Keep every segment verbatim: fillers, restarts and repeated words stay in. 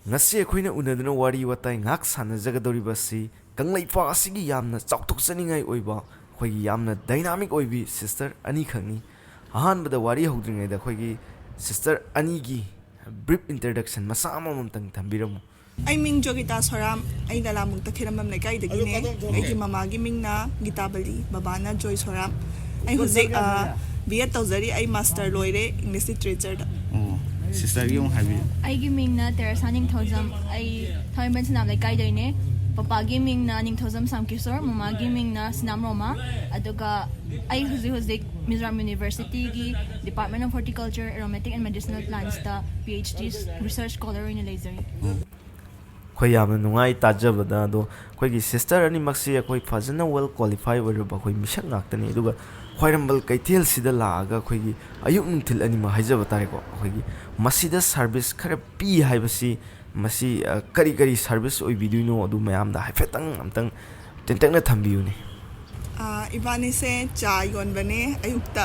ꯉꯁꯤ ꯑꯩꯈꯣꯏꯅ ꯎꯅꯗꯨꯅ ꯋꯥꯔꯤ ꯋꯥꯇꯥꯏ ꯉꯥꯏꯍꯥꯛ ꯁꯥꯟꯅꯖꯒꯗꯧꯔꯤꯕ ꯑꯁꯤ ꯀꯪꯂꯩꯄꯥꯛ ꯑꯁꯤꯒꯤ ꯌꯥꯝꯅ ꯆꯥꯎꯊꯣꯛꯆꯅꯤꯡꯉꯥꯏ ꯑꯣꯏꯕ, ꯑꯩꯈꯣꯏꯒꯤ ꯌꯥꯝꯅ ꯗꯥꯏꯅꯥꯃꯤꯛ ꯑꯣꯏꯕꯤ ꯁꯤꯁꯇꯔ ꯑꯅꯤꯈꯛꯅꯤ꯫ ꯑꯍꯥꯟꯕꯗ ꯋꯥꯔꯤ ꯍꯧꯗ꯭ꯔꯤꯉꯩꯗ ꯑꯩꯈꯣꯏꯒꯤ ꯁꯤꯁꯇꯔ ꯑꯅꯤꯒꯤ ꯕ꯭ꯔꯤꯞ ꯏꯟꯇ꯭ꯔꯗꯛꯁꯟ ꯃꯆꯥ ꯑꯃꯃꯝꯇꯪ ꯊꯝꯕꯤꯔꯝꯃꯨ꯫ ꯑꯩ ꯃꯤꯡ ꯖꯣꯒꯤꯇꯥ ꯁꯣꯔꯥꯝ, ꯑꯩ ꯂꯂꯥꯃꯨꯛꯇ ꯈꯦꯔꯝꯕꯝ ꯂꯩꯀꯥꯏꯗꯒꯤꯅꯦ꯫ ꯑꯩꯒꯤ ꯃꯃꯥꯒꯤ ꯃꯤꯡꯅ ꯒꯤꯇꯥꯕꯂꯤ, ꯕꯕꯥꯅ ꯖꯣꯏ ꯁꯣꯔꯥꯝ꯫ ꯑꯩ ꯍꯧꯖꯤꯛ ꯕꯤ ꯑꯦꯗ ꯇꯧꯖꯔꯤ꯫ ꯑꯩ ꯃꯥꯁꯇꯔ ꯂꯣꯏꯔꯦ ꯏꯪꯂꯤꯁ ꯂꯤꯇꯔꯦꯆꯔꯗ꯫ ꯑꯣ, ꯁꯤꯁꯇꯔꯒꯤ ꯑꯃꯨꯛ ꯍꯥꯏꯕꯤꯌꯨ꯫ ꯑꯩꯒꯤ ꯃꯤꯡꯅ ꯇꯦꯔꯦꯁꯥ ꯅꯤꯡꯊꯧꯖꯝ꯫ ꯑꯩ ꯊꯥꯡꯃꯩꯕꯟ ꯁꯅꯥꯝ ꯂꯩꯀꯥꯏꯗꯩꯅꯦ꯫ ꯄꯄꯥꯒꯤ ꯃꯤꯡꯅ ꯅꯤꯡꯊꯧꯖꯝ ꯁꯥꯝꯀꯤꯁꯣꯔ, ꯃꯃꯥꯒꯤ ꯃꯤꯡꯅ ꯁꯤꯅꯥꯝ ꯔꯣꯃꯥ꯫ ꯑꯗꯨꯒ ꯑꯩ ꯍꯧꯖꯤꯛ ꯍꯧꯖꯤꯛ ꯃꯤꯖꯣꯔꯥꯝ ꯌꯨꯅꯤꯚꯔꯁꯤꯇꯤꯒꯤ Department of Horticulture, Aromatic and Medicinal Plantsꯇ P H D research scholar ꯑꯣꯏꯅ ꯂꯩꯖꯔꯤ꯫ ꯑꯩꯈꯣꯏ ꯌꯥꯝꯅ ꯅꯨꯡꯉꯥꯏ ꯇꯥꯖꯕꯗ꯫ ꯑꯗꯣ ꯑꯩꯈꯣꯏꯒꯤ ꯁꯤꯁꯇꯔ ꯑꯅꯤꯃꯛꯁꯤ ꯑꯩꯈꯣꯏ ꯐꯖꯅ ꯋꯦꯜ ꯀ꯭ꯋꯥꯂꯤꯐꯥꯏ ꯑꯣꯏꯔꯕ ꯑꯩꯈꯣꯏ ꯃꯤꯁꯛ ꯉꯥꯛꯇꯅꯤ꯫ ꯑꯗꯨꯒ ꯈ꯭ꯋꯥꯏꯔꯝꯕꯟ ꯀꯩꯊꯦꯜꯁꯤꯗ ꯂꯥꯛꯑꯒ ꯑꯩꯈꯣꯏꯒꯤ ꯑꯌꯨꯛ ꯅꯨꯡꯊꯤꯜ ꯑꯅꯤꯃꯛ ꯍꯥꯏꯖꯕ ꯇꯥꯔꯦꯀꯣ, ꯑꯩꯈꯣꯏꯒꯤ ꯃꯁꯤꯗ ꯁꯥꯔꯚꯤꯁ ꯈꯔ ꯄꯤ ꯍꯥꯏꯕꯁꯤ ꯃꯁꯤ, ꯑ, ꯀꯔꯤ ꯀꯔꯤ ꯁꯥꯔꯚꯤꯁ ꯑꯣꯏꯕꯤꯗꯣꯏꯅꯣ, ꯑꯗꯨ ꯃꯌꯥꯝꯗ ꯍꯥꯏꯐꯦꯠꯇꯪ ꯑꯝꯇꯪ ꯇꯦꯟꯇꯛꯅ ꯊꯝꯕꯤꯌꯨꯅꯦ꯫ ꯑ, ꯏꯕꯥꯅꯤꯁꯦ ꯆꯥ ꯌꯣꯟꯕꯅꯦ꯫ ꯑꯌꯨꯛꯇ,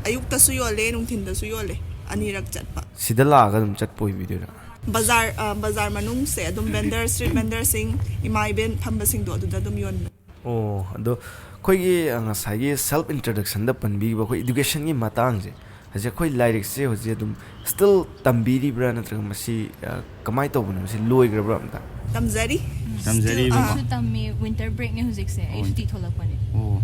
ꯑꯌꯨꯛꯇꯁꯨ ꯌꯣꯜꯂꯦ, ꯅꯨꯡꯊꯤꯟꯗꯁꯨ ꯌꯣꯜꯂꯦ, ꯑꯅꯤꯔꯛ ꯆꯠꯄ꯫ ꯁꯤꯗ ꯂꯥꯛꯑꯒ ꯑꯗꯨꯝ ꯆꯠꯄ ꯑꯣꯏꯕꯤꯗꯣꯏꯔꯥ? ꯕꯖꯥꯔ, ꯑ, ꯕꯖꯥꯔ ꯃꯅꯨꯡꯁꯦ ꯑꯗꯨꯝ ꯚꯦꯟꯗꯔ, ꯁ꯭ꯇ꯭ꯔꯤꯠ ꯚꯦꯟꯗꯔꯁꯤꯡ, ꯏꯃꯥ ꯏꯕꯦꯟ ꯐꯝꯕꯁꯤꯡꯗꯣ ꯑꯗꯨꯗ ꯑꯗꯨꯝ ꯌꯣꯟꯕꯅꯦ꯫ ꯑꯣ, ꯑꯗꯣ ꯑꯩꯈꯣꯏꯒꯤ, ꯑ, ꯉꯁꯥꯏꯒꯤ ꯁꯦꯜꯐ ꯏꯟꯇ꯭ꯔꯗꯛꯁꯟꯗ ꯄꯟꯕꯤꯈꯤꯕ ꯑꯩꯈꯣꯏ ꯏꯗꯨꯀꯦꯁꯟꯒꯤ ꯃꯇꯥꯡꯁꯦ, ꯍꯧꯖꯤꯛ ꯑꯩꯈꯣꯏ ꯂꯥꯏꯔꯤꯛꯁꯦ ꯍꯧꯖꯤꯛ ꯑꯗꯨꯝ ꯁ꯭ꯇꯤꯜ ꯇꯝꯕꯤꯔꯤꯕ꯭ꯔꯥ, ꯅꯠꯇ꯭ꯔꯒ ꯃꯁꯤ, ꯑ, ꯀꯃꯥꯏꯅ ꯇꯧꯕꯅꯣ? ꯃꯁꯤ ꯂꯣꯏꯈ꯭ꯔꯕ꯭ꯔꯥ ꯑꯝꯇ? ꯇꯝꯖꯔꯤ꯫ ꯇꯝꯖꯔꯤꯕꯀꯣ? ꯑꯥ꯫ ꯑꯩꯁꯨ ꯇꯝꯃꯤ, ꯋꯤꯟꯇꯔ ꯕ꯭ꯔꯦꯛꯅꯦ ꯍꯧꯖꯤꯛꯁꯦ꯫ ꯑꯩ ꯑꯣ꯫ ꯁꯨꯇꯤ ꯊꯣꯛꯂꯛꯄꯅꯦ꯫ ꯑꯣ꯫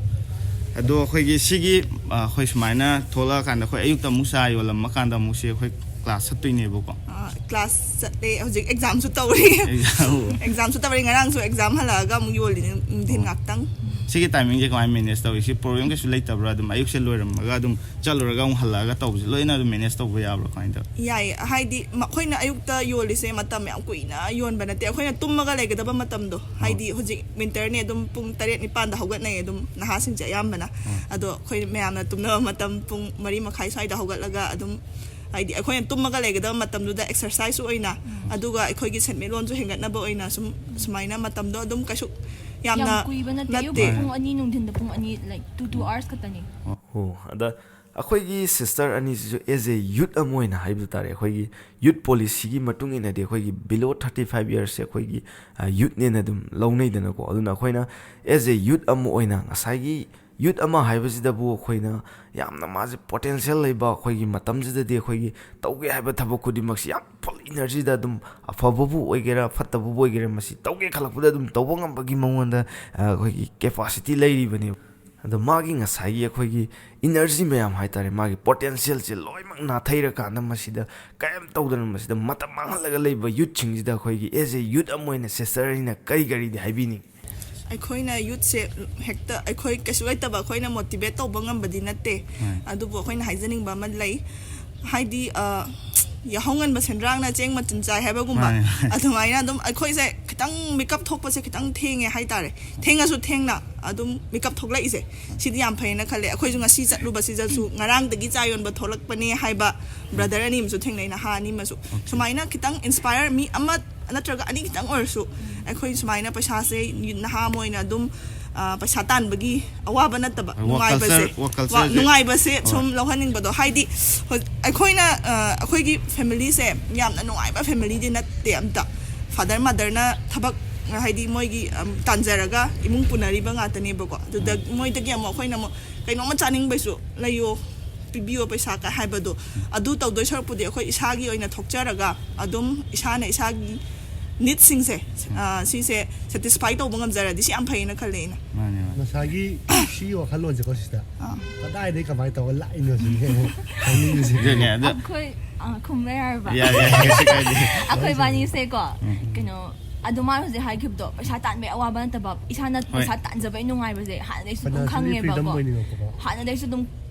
ꯑꯗꯣ ꯑꯩꯈꯣꯏꯒꯤ ꯁꯤꯒꯤ, ꯑ, ꯑꯩꯈꯣꯏ ꯁꯨꯃꯥꯏꯅ ꯊꯣꯛꯂꯛꯑꯀꯥꯟꯗ ꯑꯩꯈꯣꯏ ꯑꯌꯨꯛꯇ ꯑꯃꯨꯛ ꯆꯥ ꯌꯣꯜꯂꯝꯃ ꯀꯥꯟꯗ ꯑꯃꯨꯛꯁꯦ ꯑꯩꯈꯣꯏ ꯀ꯭ꯂꯥꯁ ꯆꯠꯇꯣꯏꯅꯦꯕꯀꯣ꯫ ꯑ, ꯀ꯭ꯂꯥꯁ ꯆꯠꯂꯦ꯫ ꯍꯧꯖꯤꯛ ꯑꯦꯛꯖꯥꯝꯁꯨ ꯇꯧꯔꯤ꯫ ꯑꯦꯛꯖꯥꯝ꯫ ꯑꯦꯛꯖꯥꯝꯁꯨ ꯇꯧꯔꯤ꯫ ꯉꯔꯥꯡꯁꯨ ꯑꯦꯛꯖꯥꯝ ꯍꯜꯂꯛꯑꯒ ꯑꯃꯨꯛ ꯌꯣꯜꯂꯤꯅꯦ ꯅꯨꯡꯊꯤꯟ ꯑꯣ꯫ ꯉꯥꯛꯇꯪ꯫ ꯁꯤꯒꯤ ꯇꯥꯏꯃꯤꯡꯁꯦ ꯀꯃꯥꯏꯅ ꯃꯦꯅꯦꯖ ꯇꯧꯏ? ꯁꯤ ꯄ꯭ꯔꯣꯕ꯭ꯂꯦꯝ ꯀꯩꯁꯨ ꯂꯩꯇꯕ꯭ꯔꯥ? ꯑꯗꯨꯝ ꯑꯌꯨꯛꯁꯦ ꯂꯣꯏꯔꯝꯃꯒ ꯑꯗꯨꯝ ꯆꯠꯂꯨꯔꯒ ꯑꯃꯨꯛ ꯍꯜꯂꯛꯑꯒ ꯇꯧꯕꯁꯦ ꯂꯣꯏꯅ ꯑꯗꯨꯝ ꯃꯦꯅꯦꯖ ꯇꯧꯕ ꯌꯥꯕ꯭ꯔꯥ? ꯀꯃꯥꯏꯅ ꯇꯧꯏ? ꯌꯥꯏꯌꯦ, ꯍꯥꯏꯗꯤ ꯃ-, ꯑꯩꯈꯣꯏꯅ ꯑꯌꯨꯛꯇ ꯌꯣꯜꯂꯤꯁꯦ ꯃꯇꯝ ꯌꯥꯝ ꯀꯨꯏꯅ ꯌꯣꯟꯕ ꯅꯠꯇꯦ꯫ ꯑꯩꯈꯣꯏꯅ ꯇꯨꯝꯃꯒ ꯂꯩꯒꯗꯕ ꯃꯇꯝꯗꯣ, ꯑꯣ꯫ ꯍꯥꯏꯗꯤ ꯍꯧꯖꯤꯛ ꯋꯤꯟꯇꯔꯅꯦ, ꯑꯗꯨꯝ ꯄꯨꯡ ꯇꯔꯦꯠ ꯅꯤꯄꯥꯟꯗ ꯍꯧꯒꯠꯅꯩꯌꯦ ꯑꯗꯨꯝ ꯅꯍꯥꯁꯤꯡꯁꯦ ꯑꯌꯥꯝꯕꯅ꯫ ꯑꯣ꯫ ꯑꯗꯣ ꯑꯩꯈꯣꯏ ꯃꯌꯥꯝꯅ ꯇꯨꯝꯅꯕ ꯃꯇꯝ ꯄꯨꯡ ꯃꯔꯤ ꯃꯈꯥꯏ ꯁ꯭ꯋꯥꯏꯗ ꯍꯧꯒꯠꯂꯒ ꯑꯗꯨꯝ, ꯍꯥꯏꯗꯤ ꯑꯩꯈꯣꯏꯅ ꯇꯨꯝꯃꯒ ꯂꯩꯒꯗꯕ ꯃꯇꯝꯗꯨꯗ ꯑꯦꯛꯁꯔꯁꯥꯏꯁ ꯑꯣꯏꯅ, ꯎꯝ꯫ ꯑꯗꯨꯒ ꯑꯩꯈꯣꯏꯒꯤ ꯁꯦꯟꯃꯤꯠꯂꯣꯟꯁꯨ ꯍꯦꯟꯒꯠꯅꯕ ꯑꯣꯏꯅ ꯁꯨꯝ ꯁꯨꯃꯥꯏꯅ ꯃꯇꯝꯗꯣ ꯑꯗꯨꯝ ꯀꯩꯁꯨ ꯌꯥꯝꯅ ꯌꯥꯝ ꯀꯨꯏꯕ ꯅꯠꯇꯦ꯫ ꯑꯌꯨꯛ ꯅꯠꯇꯦ꯫ ꯄꯨꯡ ꯑꯅꯤ, ꯅꯨꯡꯊꯤꯟꯗ ꯄꯨꯡ ꯑꯅꯤ, like, two, two hours ꯈꯛꯇꯅꯤ꯫ ꯑꯣ, ꯑꯗ ꯑꯩꯈꯣꯏꯒꯤ ꯁꯤꯁꯇꯔ ꯑꯅꯤꯁꯤꯁꯨ ꯑꯦꯖ ꯑꯦ ꯌꯨꯠ ꯑꯃ ꯑꯣꯏꯅ ꯍꯥꯏꯕ ꯇꯥꯔꯦ, ꯑꯩꯈꯣꯏꯒꯤ ꯌꯨꯠ ꯄꯣꯂꯤꯁꯤꯒꯤ ꯃꯇꯨꯡ ꯏꯟꯅꯗꯤ ꯑꯩꯈꯣꯏꯒꯤ below thirty five yearsꯁꯦ ꯑꯩꯈꯣꯏꯒꯤ ꯌꯨꯠꯅꯦꯅ ꯑꯗꯨꯝ ꯂꯧꯅꯩꯗꯅꯀꯣ꯫ ꯑꯗꯨꯅ ꯑꯩꯈꯣꯏꯅ ꯑꯦꯖ ꯑꯦ ꯌꯨꯠ ꯑꯃ ꯑꯣꯏꯅ ꯉꯁꯥꯏꯒꯤ ꯌꯨꯠ ꯑꯃ ꯍꯥꯏꯕꯁꯤꯗꯕꯨ ꯑꯩꯈꯣꯏꯅ ꯌꯥꯝꯅ ꯃꯥꯁꯦ ꯄꯣꯇꯦꯟꯁꯤꯌꯦꯜ ꯂꯩꯕ, ꯑꯩꯈꯣꯏꯒꯤ ꯃꯇꯝꯁꯤꯗꯗꯤ ꯑꯩꯈꯣꯏꯒꯤ ꯇꯧꯒꯦ ꯍꯥꯏꯕ ꯊꯕꯛ ꯈꯨꯗꯤꯡꯃꯛꯁꯤ ꯌꯥꯝ ꯐꯨꯜ ꯏꯅꯔꯖꯤꯗ ꯑꯗꯨꯝ, ꯑꯐꯕꯕꯨ ꯑꯣꯏꯒꯦꯔꯥ ꯐꯠꯇꯕꯕꯨ ꯑꯣꯏꯒꯦꯔꯥ, ꯃꯁꯤ ꯇꯧꯒꯦ ꯈꯜꯂꯛꯄꯗ ꯑꯗꯨꯝ ꯇꯧꯕ ꯉꯝꯕꯒꯤ ꯃꯉꯣꯟꯗ ꯑꯩꯈꯣꯏꯒꯤ ꯀꯦꯄꯥꯁꯤꯇꯤ ꯂꯩꯔꯤꯕꯅꯦꯕ꯫ ꯑꯗꯣ ꯃꯥꯒꯤ ꯉꯁꯥꯏꯒꯤ ꯑꯩꯈꯣꯏꯒꯤ ꯏꯅꯔꯖꯤ ꯃꯌꯥꯝ ꯍꯥꯏ ꯇꯥꯔꯦ, ꯃꯥꯒꯤ ꯄꯣꯇꯦꯟꯁꯤꯌꯦꯜꯁꯦ ꯂꯣꯏꯅꯃꯛ ꯅꯥꯊꯩꯔꯀꯥꯟꯗ ꯃꯁꯤꯗ ꯀꯔꯤꯝ ꯇꯧꯗꯅ ꯃꯁꯤꯗ ꯃꯇꯝ ꯃꯥꯡꯍꯜꯂꯒ ꯂꯩꯕ ꯌꯨꯠꯁꯤꯡꯁꯤꯗ ꯑꯩꯈꯣꯏꯒꯤ ꯑꯦꯖ ꯑꯦ ꯌꯨꯠ ꯑꯃ ꯑꯣꯏꯅ ꯁꯤꯁꯇꯔ ꯑꯅꯤꯅ ꯀꯔꯤ ꯀꯔꯤꯗꯤ ꯍꯥꯏꯕꯤꯅꯤꯡꯉꯤ? ꯑꯩꯈꯣꯏꯅ ꯌꯨꯠꯁꯦ ꯍꯦꯛꯇ ꯑꯩꯈꯣꯏ ꯀꯩꯁꯨ ꯂꯩꯇꯕ ꯑꯩꯈꯣꯏꯅ ꯃꯣꯇꯤꯚꯦꯠ ꯇꯧꯕ ꯉꯝꯕꯗꯤ ꯅꯠꯇꯦ꯫ ꯍꯣꯏ꯫ ꯑꯗꯨꯕꯨ ꯑꯩꯈꯣꯏꯅ ꯍꯥꯏꯖꯅꯤꯡꯕ ꯑꯃ ꯂꯩ, ꯍꯥꯏꯗꯤ, ꯑ, ꯌꯥꯍꯧ ꯉꯟꯕ ꯁꯦꯟꯗ꯭ꯔꯥꯡꯅ ꯆꯦꯡ ꯃꯆꯨꯝ ꯆꯥꯏ ꯍꯥꯏꯕꯒꯨꯝꯕ꯫ ꯃꯥꯅꯦ, ꯃꯥꯅꯦ꯫ ꯑꯗꯨꯃꯥꯏꯅ ꯑꯗꯨꯝ ꯑꯩꯈꯣꯏꯁꯦ ꯈꯤꯇꯪ ꯃꯤꯀꯞ ꯊꯣꯛꯄꯁꯦ ꯈꯤꯇꯪ ꯊꯦꯡꯉꯦ ꯍꯥꯏꯇꯥꯔꯦ꯫ ꯊꯦꯡꯉꯁꯨ ꯊꯦꯡꯅ ꯑꯗꯨꯝ ꯃꯤꯀꯞ ꯊꯣꯛꯂꯛꯏꯁꯦ, ꯁꯤꯗꯤ ꯌꯥꯝ ꯐꯩꯅ ꯈꯜꯂꯦ꯫ ꯑꯩꯈꯣꯏꯁꯨ ꯉꯁꯤ ꯆꯠꯂꯨꯕꯁꯤꯗꯁꯨ ꯉꯔꯥꯡꯗꯒꯤ ꯆꯥ ꯌꯣꯟꯕ ꯊꯣꯛꯂꯛꯄꯅꯦ ꯍꯥꯏꯕ ꯕ꯭ꯔꯗꯔ ꯑꯅꯤ ꯑꯃꯁꯨ ꯊꯦꯡꯅꯩ, ꯅꯍꯥ ꯑꯅꯤ ꯑꯃꯁꯨ꯫ ꯁꯨꯃꯥꯏꯅ ꯈꯤꯇꯪ ꯏꯟꯁꯄꯥꯌꯔ, ꯃꯤ ꯑꯃ ꯅꯠꯇ꯭ꯔꯒ ꯑꯅꯤ ꯈꯤꯇꯪ ꯑꯣꯏꯔꯁꯨ ꯑꯩꯈꯣꯏ ꯁꯨꯃꯥꯏꯅ ꯄꯩꯁꯥꯁꯦ ꯅꯍꯥ ꯑꯃ ꯑꯣꯏꯅ ꯑꯗꯨꯝ, ꯑ, ꯄꯩꯁꯥ ꯇꯥꯟꯕꯒꯤ ꯑꯋꯥꯕ ꯅꯠꯇꯕ, ꯍꯣꯏ, ꯋꯥꯔꯛ ꯅꯨꯡꯉꯥꯏꯕꯁꯦ, ꯀꯜꯆꯔ, ꯋꯥꯔꯛ ꯋꯥ-, ꯀꯜꯆꯔꯁꯦ꯫ ꯅꯨꯡꯉꯥꯏꯕꯁꯦ ꯍꯣꯏ꯫ ꯁꯨꯝ ꯂꯧꯍꯟꯅꯤꯡꯕꯗꯣ꯫ ꯍꯥꯏꯗꯤ ꯍꯧ-, ꯑꯩꯈꯣꯏꯅ, ꯑ, ꯑꯩꯈꯣꯏꯒꯤ ꯐꯦꯃꯤꯂꯤꯁꯦ ꯌꯥꯝꯅ ꯅꯨꯡꯉꯥꯏꯕ ꯐꯦꯃꯤꯂꯤꯗꯤ ꯅꯠꯇꯦ ꯑꯝꯇ꯫ ꯐꯥꯗꯔ ꯃꯥꯗꯔꯅ ꯊꯕꯛ, ꯍꯥꯏꯗꯤ ꯃꯣꯏꯒꯤ, ꯑꯝ, ꯇꯥꯟꯖꯔꯒ ꯏꯃꯨꯡ ꯄꯨꯅꯔꯤꯕ ꯉꯥꯛꯇꯅꯦꯕꯀꯣ꯫ ꯑꯗꯨꯗ ꯎꯝ꯫ ꯃꯣꯏꯗꯒꯤ ꯑꯃꯨꯛ ꯑꯩꯈꯣꯏꯅ ꯑꯃꯨꯛ ꯀꯩꯅꯣꯝꯃ ꯆꯥꯅꯤꯡꯕꯩꯁꯨ ꯂꯩꯌꯣ, ꯄꯤꯕꯤꯌꯣ ꯄꯩꯁꯥ ꯀ ꯍꯥꯏꯕꯗꯣ, ꯑꯗꯨ ꯇꯧꯗꯣꯏ ꯁꯔꯨꯛꯄꯨꯗꯤ ꯑꯩꯈꯣꯏ ꯏꯁꯥꯒꯤ ꯑꯣꯏꯅ ꯊꯣꯛꯆꯔꯒ ꯑꯗꯨꯝ ꯏꯁꯥꯅ ꯏꯁꯥꯒꯤ ꯅꯤꯗꯁꯤꯡꯁꯦ, ꯑ, ꯁꯤꯁꯦ ꯁꯦꯇꯤꯁꯐꯥꯏ ꯇꯧꯕ ꯉꯝꯖꯔꯗꯤ ꯁꯤ ꯌꯥꯝ ꯐꯩꯌꯦꯅ ꯈꯜꯂꯦ ꯑꯩꯅ꯫ ꯃꯥꯅꯦ, ꯃꯥꯅꯦ꯫ ꯉꯁꯥꯏꯒꯤ ꯁꯤꯒꯤ ꯋꯥꯈꯜꯂꯣꯟꯁꯦꯀꯣ, ꯁꯤꯁꯇꯔ꯫ ꯑꯥ꯫ ꯀꯗꯥꯏꯗꯒꯤ ꯀꯃꯥꯏꯅ ꯇꯧꯔ ꯂꯥꯛꯏꯅꯣ ꯁꯤꯅꯦ ꯑꯩꯅ ꯈꯪꯅꯤꯡꯉꯤꯁꯦ꯫ ꯑꯗꯨꯅꯦ, ꯑꯗ ꯑꯩꯈꯣꯏ, ꯑ, ꯈꯨꯝꯕ ꯌꯥꯔꯕ? ꯌꯥꯏ, ꯌꯥꯏ, ꯀꯩꯁꯨ ꯀꯥꯏꯗꯦ꯫ ꯑꯩꯈꯣꯏ ꯏꯕꯥꯅꯤꯁꯦꯀꯣ, ꯎꯝ꯫ ꯀꯩꯅꯣ, ꯑꯗꯣ ꯃꯥꯅ ꯍꯧꯖꯤꯛ ꯍꯥꯏꯈꯤꯕꯗꯣ, ꯄꯩꯁꯥ ꯇꯥꯟꯕꯩ ꯑꯋꯥꯕ ꯅꯠꯇꯕ, ꯏꯁꯥꯅ ꯍꯣꯏ꯫ ꯄꯩꯁꯥ ꯇꯥꯟꯖꯕꯩ ꯅꯨꯡꯉꯥꯏꯕꯁꯦ ꯍꯥꯟꯅꯗꯩꯁꯨ ꯑꯗꯨꯝ ꯐꯥꯏꯅꯥꯟꯁꯤꯌꯦꯜꯂꯤ ꯐ꯭ꯔꯤꯗꯝ ꯈꯪꯉꯦꯕꯀꯣ꯫ ꯑꯣꯏꯅꯤꯡꯉꯛꯄꯀꯣ꯫ ꯍꯥꯟꯅꯗꯩꯁꯨ ꯑꯗꯨꯝ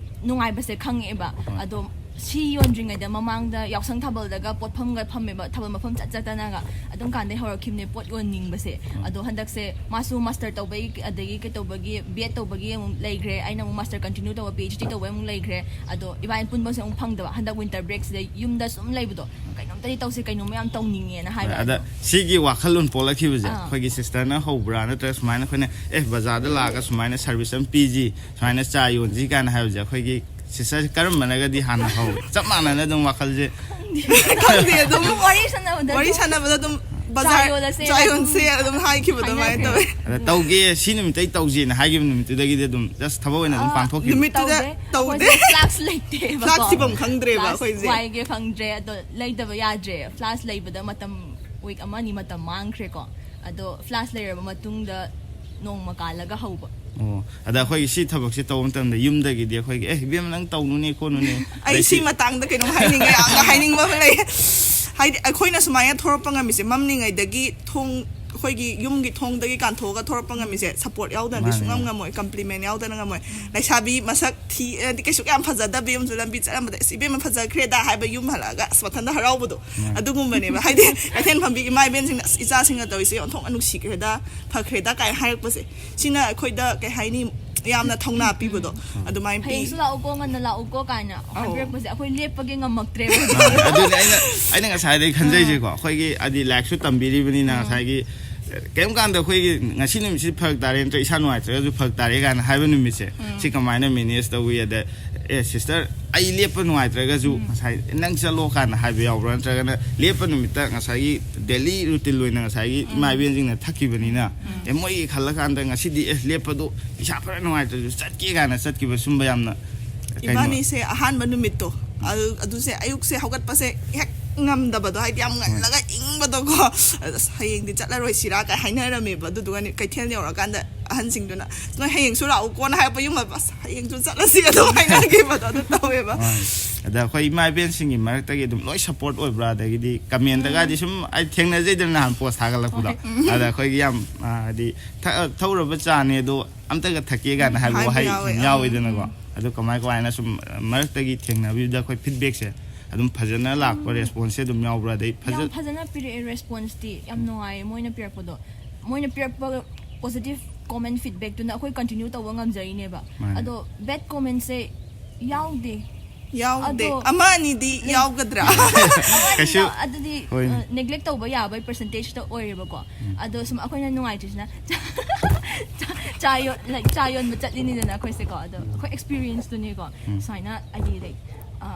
ꯅꯨꯡꯉꯥꯏꯕꯁꯦ ꯈꯪꯉꯛꯑꯦꯕ꯫ ꯍꯣꯏ꯫ ꯑꯗꯣ ꯁꯤ ꯌꯣꯟꯗ꯭ꯔꯤꯉꯩꯗ ꯃꯃꯥꯡꯗ ꯌꯥꯎꯁꯪ ꯊꯥꯕꯜꯗꯒ ꯄꯣꯠꯐꯝꯒ ꯐꯝꯃꯦꯕ, ꯊꯥꯕꯜ ꯃꯐꯝ ꯆꯠ ꯆꯠꯇꯅꯒ꯫ ꯑꯗꯨꯝ ꯀꯥꯟꯗꯩ ꯍꯧꯔꯛꯈꯤꯕꯅꯦ ꯄꯣꯠ ꯌꯣꯟꯅꯤꯡꯕꯁꯦ꯫ ꯎꯝ꯫ ꯑꯗꯣ ꯍꯟꯗꯛꯁꯦ ꯃꯥꯁꯨ ꯃꯥꯁꯇꯔ ꯇꯧꯕꯒꯤ, ꯑꯗꯒꯤ ꯀꯩ ꯇꯧꯕꯒꯤ, ꯕꯤ ꯑꯦꯗ ꯇꯧꯕꯒꯤ ꯑꯃꯨꯛ ꯂꯩꯈ꯭ꯔꯦ, ꯑꯩꯅ ꯑꯃꯨꯛ ꯃꯥꯁꯇꯔ ꯀꯟꯇꯤꯅ꯭ꯌꯨ ꯇꯧꯕ, ꯄꯤ ꯑꯩꯆ ꯗꯤ ꯇꯧꯕꯒꯤ ꯑꯃꯨꯛ ꯂꯩꯈ꯭ꯔꯦ꯫ ꯑꯗꯣ ꯏꯕꯥꯅꯤ ꯄꯨꯟꯕꯁꯦ ꯑꯃꯨꯛ ꯐꯪꯗꯕ꯫ ꯍꯟꯗꯛ ꯋꯤꯟꯇꯔ ꯕ꯭ꯔꯦꯛꯁꯤꯗ ꯌꯨꯝꯗ ꯁꯨꯝ ꯂꯩꯕꯗꯣ, ꯀꯩꯅꯣꯝꯇꯗꯤ ꯇꯧꯁꯦ, ꯀꯩꯅꯣꯝꯃ ꯌꯥꯝ ꯇꯧꯅꯤꯡꯉꯦꯅ ꯍꯥꯏꯕ ꯑꯗ ꯑꯗꯣ꯫ ꯁꯤꯒꯤ ꯋꯥꯈꯜꯂꯣꯟ ꯄꯣꯛꯂꯛꯈꯤꯕꯁꯦ ꯑꯥ꯫ ꯑꯩꯈꯣꯏꯒꯤ ꯁꯤꯁꯇꯔꯅ ꯍꯧꯕ꯭ꯔꯥ, ꯅꯠꯇ꯭ꯔꯒ ꯁꯨꯃꯥꯏꯅ ꯑꯩꯈꯣꯏꯅ, "ꯑꯦ, ꯕꯖꯥꯔꯗ ꯂꯥꯛꯑꯒ ꯁꯨꯃꯥꯏꯅ ꯁꯥꯔꯚꯤꯁ ꯑꯃ ꯄꯤꯁꯤ, ꯁꯨꯃꯥꯏꯅ ꯆꯥ ꯌꯣꯟꯁꯤ" ꯀꯥꯏꯅ ꯍꯥꯏꯕꯁꯦ ꯑꯩꯈꯣꯏꯒꯤ ꯁꯤꯁꯇꯔꯁꯦ ꯀꯔꯝꯕꯅꯒꯗꯤ ꯍꯥꯟꯅ ꯍꯧꯏ? ꯆꯞ ꯃꯥꯟꯅꯅ ꯑꯗꯨꯝ ꯋꯥꯈꯜꯁꯦ ꯈꯪꯗꯦ ꯑꯗꯨꯝ ꯋꯥꯔꯤ ꯁꯥꯟꯅꯕꯗ ꯋꯥꯔꯤ ꯑꯗꯨꯝ ꯁꯥꯟꯅꯕꯗ ꯑꯗꯨꯝ ꯆꯥ ꯕꯖꯥꯔ ꯌꯣꯜꯂꯁꯦ ꯆꯥ ꯑꯗꯨꯝ ꯌꯣꯟꯁꯦ ꯑꯗꯨꯝ ꯍꯥꯏꯈꯤꯕ ꯑꯗꯨꯃꯥꯏꯅ ꯍꯥꯏꯅꯈ꯭ꯔꯦ꯫ ꯇꯧꯋꯦ꯫ ꯑꯗ ꯇꯧꯒꯦ, ꯁꯤ ꯅꯨꯃꯤꯠꯇꯩ ꯇꯧꯁꯦꯅ ꯍꯥꯏꯈꯤꯕ ꯅꯨꯃꯤꯠꯇꯨꯗꯒꯤꯗꯤ ꯑꯗꯨꯝ ꯖꯁ ꯊꯕꯛ ꯑꯣꯏꯅ ꯑꯗꯨꯝ ꯑꯥ, ꯄꯥꯡꯊꯣꯛꯈꯤꯕ꯫ ꯅꯨꯃꯤꯠꯇꯨꯗ ꯇꯧꯗꯦ꯫ ꯇꯧꯗꯦ꯫ ꯑꯩꯈꯣꯏꯁꯦ ꯐ꯭ꯂꯥꯛꯁ ꯂꯩꯇꯦꯕꯀꯣ꯫ ꯐ꯭ꯂꯥꯛꯁ ꯊꯤꯐꯝ ꯈꯪꯗ꯭ꯔꯦꯕ ꯐ꯭ꯂꯥꯛꯁ ꯑꯩꯈꯣꯏꯁꯦ꯫ ꯋꯥꯏꯒꯦ ꯈꯪꯗ꯭ꯔꯦ ꯑꯗꯣ ꯂꯩꯗꯕ ꯌꯥꯗ꯭ꯔꯦ꯫ ꯐ꯭ꯂꯥꯛꯁ ꯂꯩꯕꯗ ꯃꯇꯝ ꯋꯤꯛ ꯑꯃ ꯑꯅꯤ ꯃꯇꯝ ꯃꯥꯡꯈ꯭ꯔꯦꯀꯣ꯫ ꯑꯗꯣ ꯐ꯭ꯂꯥꯛꯁ ꯂꯩꯔꯕ ꯃꯇꯨꯡꯗ ꯅꯣꯡꯃ ꯀꯥꯜꯂꯒ ꯍꯧꯕ꯫ ꯑꯣ, ꯑꯗ ꯑꯩꯈꯣꯏꯒꯤ ꯁꯤ ꯊꯕꯛꯁꯦ ꯇꯧꯕ ꯃꯇꯝꯗ ꯌꯨꯝꯗꯒꯤꯗꯤ ꯑꯩꯈꯣꯏꯒꯤ, "ꯑꯦ, ꯏꯕꯦꯝꯃ, ꯅꯪ ꯇꯧꯅꯨꯅꯦ ꯈꯣꯠꯅꯨꯅꯦ"꯫ ꯑꯩ ꯑꯗꯩ ꯁꯤ ꯁꯤ- ꯃꯇꯥꯡꯗ ꯀꯩꯅꯣꯝ ꯍꯥꯏꯅꯤꯡꯉꯦ, ꯌꯥꯝꯅ ꯍꯥꯏꯅꯤꯡꯕ ꯑꯃ ꯂꯩ꯫ ꯍꯥꯏꯗꯤ ꯑꯩꯈꯣꯏꯅ ꯁꯨꯃꯥꯏꯅ ꯊꯣꯔꯛꯄ ꯉꯝꯃꯤꯁꯦ, ꯃꯝꯂꯤꯉꯩꯗꯒꯤ ꯊꯣꯡ, ꯑꯩꯈꯣꯏꯒꯤ ꯌꯨꯝꯒꯤ ꯊꯣꯡꯗꯒꯤ ꯀꯥꯟꯊꯣꯛꯑꯒ ꯊꯣꯔꯛꯄ ꯉꯝꯃꯤꯁꯦ, ꯁꯞꯄꯣꯔꯠ ꯌꯥꯎꯗꯅꯗꯤ ꯃꯥꯅꯦ, ꯁꯨꯡꯉꯝ ꯃꯥꯅꯦ꯫ ꯉꯝꯃꯣꯏ, ꯀꯝꯄ꯭ꯂꯤꯃꯦꯟ ꯌꯥꯎꯗꯅ ꯉꯝꯃꯣꯏ꯫ ꯂꯩꯁꯥꯕꯤ ꯃꯁꯛ ꯊꯤ, ꯍꯥꯏꯗꯤ ꯀꯩꯁꯨ ꯌꯥꯝ ꯐꯖꯗꯕꯤ ꯑꯃꯁꯨ ꯂꯝꯕꯤ ꯆꯠꯂꯝꯕꯗ, "ꯑꯁ, ꯏꯕꯦꯝꯃ ꯐꯖꯈ꯭ꯔꯦꯗ" ꯍꯥꯏꯕ ꯌꯨꯝ ꯍꯜꯂꯛꯑꯒ ꯑꯁ ꯃꯊꯟꯇ ꯍꯔꯥꯎꯕꯗꯣ, ꯃꯥꯅꯦ꯫ ꯑꯗꯨꯒꯨꯝꯕꯅꯦꯕ꯫ ꯍꯥꯏꯗꯤ ꯀꯩꯊꯦꯜ ꯐꯝꯕꯤ ꯏꯃꯥ ꯏꯕꯦꯟꯁꯤꯡꯅ, "ꯑꯁ, ꯏꯆꯥꯁꯤꯡꯅ ꯇꯧꯔꯤꯁꯦ ꯑꯣꯟꯊꯣꯛꯅ ꯅꯨꯡꯁꯤꯈ꯭ꯔꯦꯗ, ꯐꯈ꯭ꯔꯦꯗ" ꯀꯥꯏꯅ ꯍꯥꯏꯔꯛꯄꯁꯦ, ꯁꯤꯅ ꯑꯩꯈꯣꯏꯗ ꯀꯩ ꯍꯥꯏꯅꯤ, ꯌꯥꯝꯅ ꯊꯧꯅꯥ ꯄꯤꯕꯗꯣ ꯑꯗꯨꯃꯥꯏꯅ ꯄꯤ꯫ ꯍꯌꯦꯡꯁꯨ ꯂꯥꯛꯎꯀꯣ, ꯉꯟꯅ ꯂꯥꯛꯎꯀꯣ ꯀꯥꯏꯅ ꯑꯧ꯫ ꯍꯥꯏꯕꯤꯔꯛꯄꯁꯦ ꯑꯩꯈꯣꯏ ꯂꯦꯞꯄꯒꯦ ꯉꯝꯃꯛꯇ꯭ꯔꯦꯕ꯫ ꯑꯗꯨꯅꯦ ꯑꯩꯅ ꯑꯩꯅ ꯉꯁꯥꯏꯗꯩ ꯈꯟꯖꯩꯁꯦꯀꯣ, ꯑꯩꯈꯣꯏꯒꯤ ꯍꯥꯏꯗꯤ ꯂꯥꯏꯔꯤꯛꯁꯨ ꯇꯝꯕꯤꯔꯤꯕꯅꯤꯅ ꯉꯁꯥꯏꯒꯤ ꯀꯔꯤꯝ ꯀꯥꯟꯗ ꯑꯩꯈꯣꯏꯒꯤ ꯉꯁꯤ ꯅꯨꯃꯤꯠꯁꯤ ꯐꯔꯛ ꯇꯥꯔꯦ ꯅꯠꯇ꯭ꯔꯒ ꯏꯁꯥ ꯅꯨꯡꯉꯥꯏꯇ꯭ꯔꯒꯁꯨ ꯐꯔꯛ ꯇꯥꯔꯦ ꯀꯥꯏꯅ ꯍꯥꯏꯕ ꯅꯨꯃꯤꯠꯁꯦ, ꯁꯤ ꯀꯃꯥꯏꯅ ꯃꯦꯅꯦꯖ ꯇꯧꯏ? ꯑꯗ, "ꯑꯦ, ꯁꯤꯁꯇꯔ, ꯑꯩ ꯂꯦꯞꯄ ꯅꯨꯡꯉꯥꯏꯇ꯭ꯔꯒꯁꯨ ꯉꯁꯥꯏ ꯅꯪ ꯆꯠꯂꯣ" ꯀꯥꯏꯅ ꯍꯥꯏꯕ ꯌꯥꯎꯕ꯭ꯔꯥ? ꯅꯠꯇ꯭ꯔꯒꯅ ꯂꯦꯞꯄ ꯅꯨꯃꯤꯠꯇ ꯉꯁꯥꯏꯒꯤ ꯗꯦꯂꯤ ꯔꯨꯇꯤꯟ ꯑꯣꯏꯅ ꯉꯁꯥꯏꯒꯤ ꯏꯃꯥ ꯏꯕꯦꯟꯁꯤꯡꯅ ꯊꯛꯈꯤꯕꯅꯤꯅ, ꯑꯦ, ꯃꯣꯏꯒꯤ ꯈꯜꯂꯀꯥꯟꯗ ꯉꯁꯤꯗꯤ, "ꯑꯦ, ꯂꯦꯞꯄꯗꯣ ꯏꯁꯥ ꯐꯔ ꯅꯨꯡꯉꯥꯏꯇ꯭ꯔꯁꯨ ꯆꯠꯀꯦ" ꯀꯥꯏꯅ ꯆꯠꯈꯤꯕ ꯁꯨꯝꯕ ꯌꯥꯝꯅ ꯀꯩꯅꯣ ꯏꯕꯥꯅꯤꯁꯦ ꯑꯍꯥꯟꯕ ꯅꯨꯃꯤꯠꯇꯣ, ꯑꯗꯨ ꯑꯗꯨꯁꯦ ꯑꯌꯨꯛꯁꯦ ꯍꯧꯒꯠꯄꯁꯦ ꯍꯦꯛ ꯉꯝꯗꯕꯗꯣ, ꯍꯥꯏꯗꯤ ꯌꯥꯝ ꯉꯜꯂꯒ ꯏꯪꯕꯗꯣꯀꯣ, ꯑꯁ, ꯍꯌꯦꯡꯗꯤ ꯆꯠꯂꯔꯣꯏꯁꯤꯔꯥ ꯀꯥꯏ ꯍꯥꯏꯅꯔꯝꯃꯦꯕ꯫ ꯑꯗꯨꯗꯨꯒ ꯀꯩꯊꯦꯜ ꯌꯧꯔꯀꯥꯟꯗ ꯑꯍꯟꯁꯤꯡꯗꯨꯅ, "ꯅꯣꯏ ꯍꯌꯦꯡꯁꯨ ꯂꯥꯛꯎꯀꯣꯅ" ꯍꯥꯏꯔꯛꯄ ꯌꯨꯝ, "ꯑꯁ, ꯍꯌꯦꯡꯁꯨ ꯆꯠꯂꯁꯤ" ꯑꯗꯨꯝ ꯍꯥꯏꯅꯈꯤꯕꯗꯣ ꯑꯗꯨ ꯇꯧꯋꯦꯕ꯫ ꯑꯗ ꯑꯩꯈꯣꯏ ꯏꯃꯥ ꯏꯕꯦꯟꯁꯤꯡꯒꯤ ꯃꯔꯛꯇꯒꯤ ꯑꯗꯨꯝ ꯂꯣꯏ ꯁꯞꯄꯣꯔꯠ ꯑꯣꯏꯕ꯭ꯔꯥ? ꯑꯗꯒꯤꯗꯤ ꯀꯃꯦꯟꯗꯒꯗꯤ ꯁꯨꯝ ꯑꯩ ꯊꯦꯡꯅꯖꯩꯗꯅ, ꯅꯍꯥꯟ ꯄꯣꯁ ꯊꯥꯒꯠꯂꯛꯄꯗꯣ, ꯑꯗ ꯑꯩꯈꯣꯏꯒꯤ ꯌꯥꯝ, ꯑ, ꯍꯥꯏꯗꯤ, "ꯊ- ꯊꯧꯔꯕ ꯆꯥꯅꯦ ꯑꯗꯣ ꯑꯝꯇꯒ ꯊꯛꯀꯦ" ꯀꯥꯏꯅ ꯍꯥꯏꯕ ꯍꯥꯏꯕ ꯋꯥꯍꯩ ꯌꯥꯎꯋꯦ꯫ ꯌꯥꯎꯋꯤꯗꯅꯀꯣ꯫ ꯑꯗꯨ ꯀꯃꯥꯏ ꯀꯃꯥꯏꯅ ꯁꯨꯝ ꯃꯔꯛꯇꯒꯤ ꯊꯦꯡꯅꯕꯤꯕꯗ ꯑꯩꯈꯣꯏ ꯐꯤꯗꯕꯦꯛꯁꯦ ꯑꯗꯨꯝ ꯐꯖꯅ ꯂꯥꯛꯄ, ꯔꯦꯁꯄꯣꯟꯁꯁꯦ ꯑꯗꯨꯝ ꯌꯥꯎꯕ꯭ꯔꯥ? ꯑꯗꯩ ꯐꯖ- ꯌꯥꯝ ꯐꯖꯅ ꯄꯤꯔꯛꯑꯦ ꯔꯦꯁꯄꯣꯟꯁꯇꯤ꯫ ꯌꯥꯝ ꯅꯨꯡꯉꯥꯏꯌꯦ ꯃꯣꯏꯅ ꯄꯤꯔꯛꯄꯗꯣ꯫ ꯃꯣꯏꯅ ꯄꯤꯔꯛꯄ ꯄꯣꯖꯤꯇꯤꯚ ꯀꯣꯃꯦꯟ ꯐꯤꯗꯕꯦꯛꯇꯨꯅ ꯑꯩꯈꯣꯏ ꯀꯟꯇꯤꯅ꯭ꯌꯨ ꯇꯧꯕ ꯉꯝꯖꯔꯤꯅꯦꯕ꯫ ꯃꯥꯅꯦ꯫ ꯑꯗꯣ ꯕꯦꯗ ꯀꯣꯃꯦꯟꯁꯦ ꯌꯥꯎꯗꯦ꯫ ꯌꯥꯎꯗꯦ꯫ ꯑꯗꯣ ꯑꯃ ꯑꯅꯤꯗꯤ ꯌꯥꯎꯒꯗ꯭ꯔꯥ? ꯑꯃꯅꯤꯗ ꯀꯩꯁꯨ- ꯑꯗꯨꯗꯤ ꯍꯣꯏꯅꯦ꯫ ꯅꯦꯒ꯭ꯂꯦꯛ ꯇꯧꯕ ꯌꯥꯕꯒꯤ ꯄꯔꯁꯦꯟꯇꯦꯖꯇ ꯑꯣꯏꯔꯦꯕꯀꯣ꯫ ꯑꯗꯣ ꯁꯨꯝ ꯑꯩꯈꯣꯏꯅ ꯅꯨꯡꯉꯥꯏꯇ꯭ꯔꯤꯁꯤꯅ ꯆꯥ- ꯆꯥ ꯌꯣꯟ- like, ꯆꯥ ꯌꯣꯟꯕ ꯆꯠꯂꯤꯅꯤꯗꯅ ꯑꯩꯈꯣꯏꯁꯦꯀꯣ, ꯑꯗꯣ ꯑꯩꯈꯣꯏ experience ꯇꯨꯅꯤꯀꯣ, ꯎꯝ. ꯁꯨꯃꯥꯏꯅ ꯍꯥꯏꯗꯤ, like, ꯑ,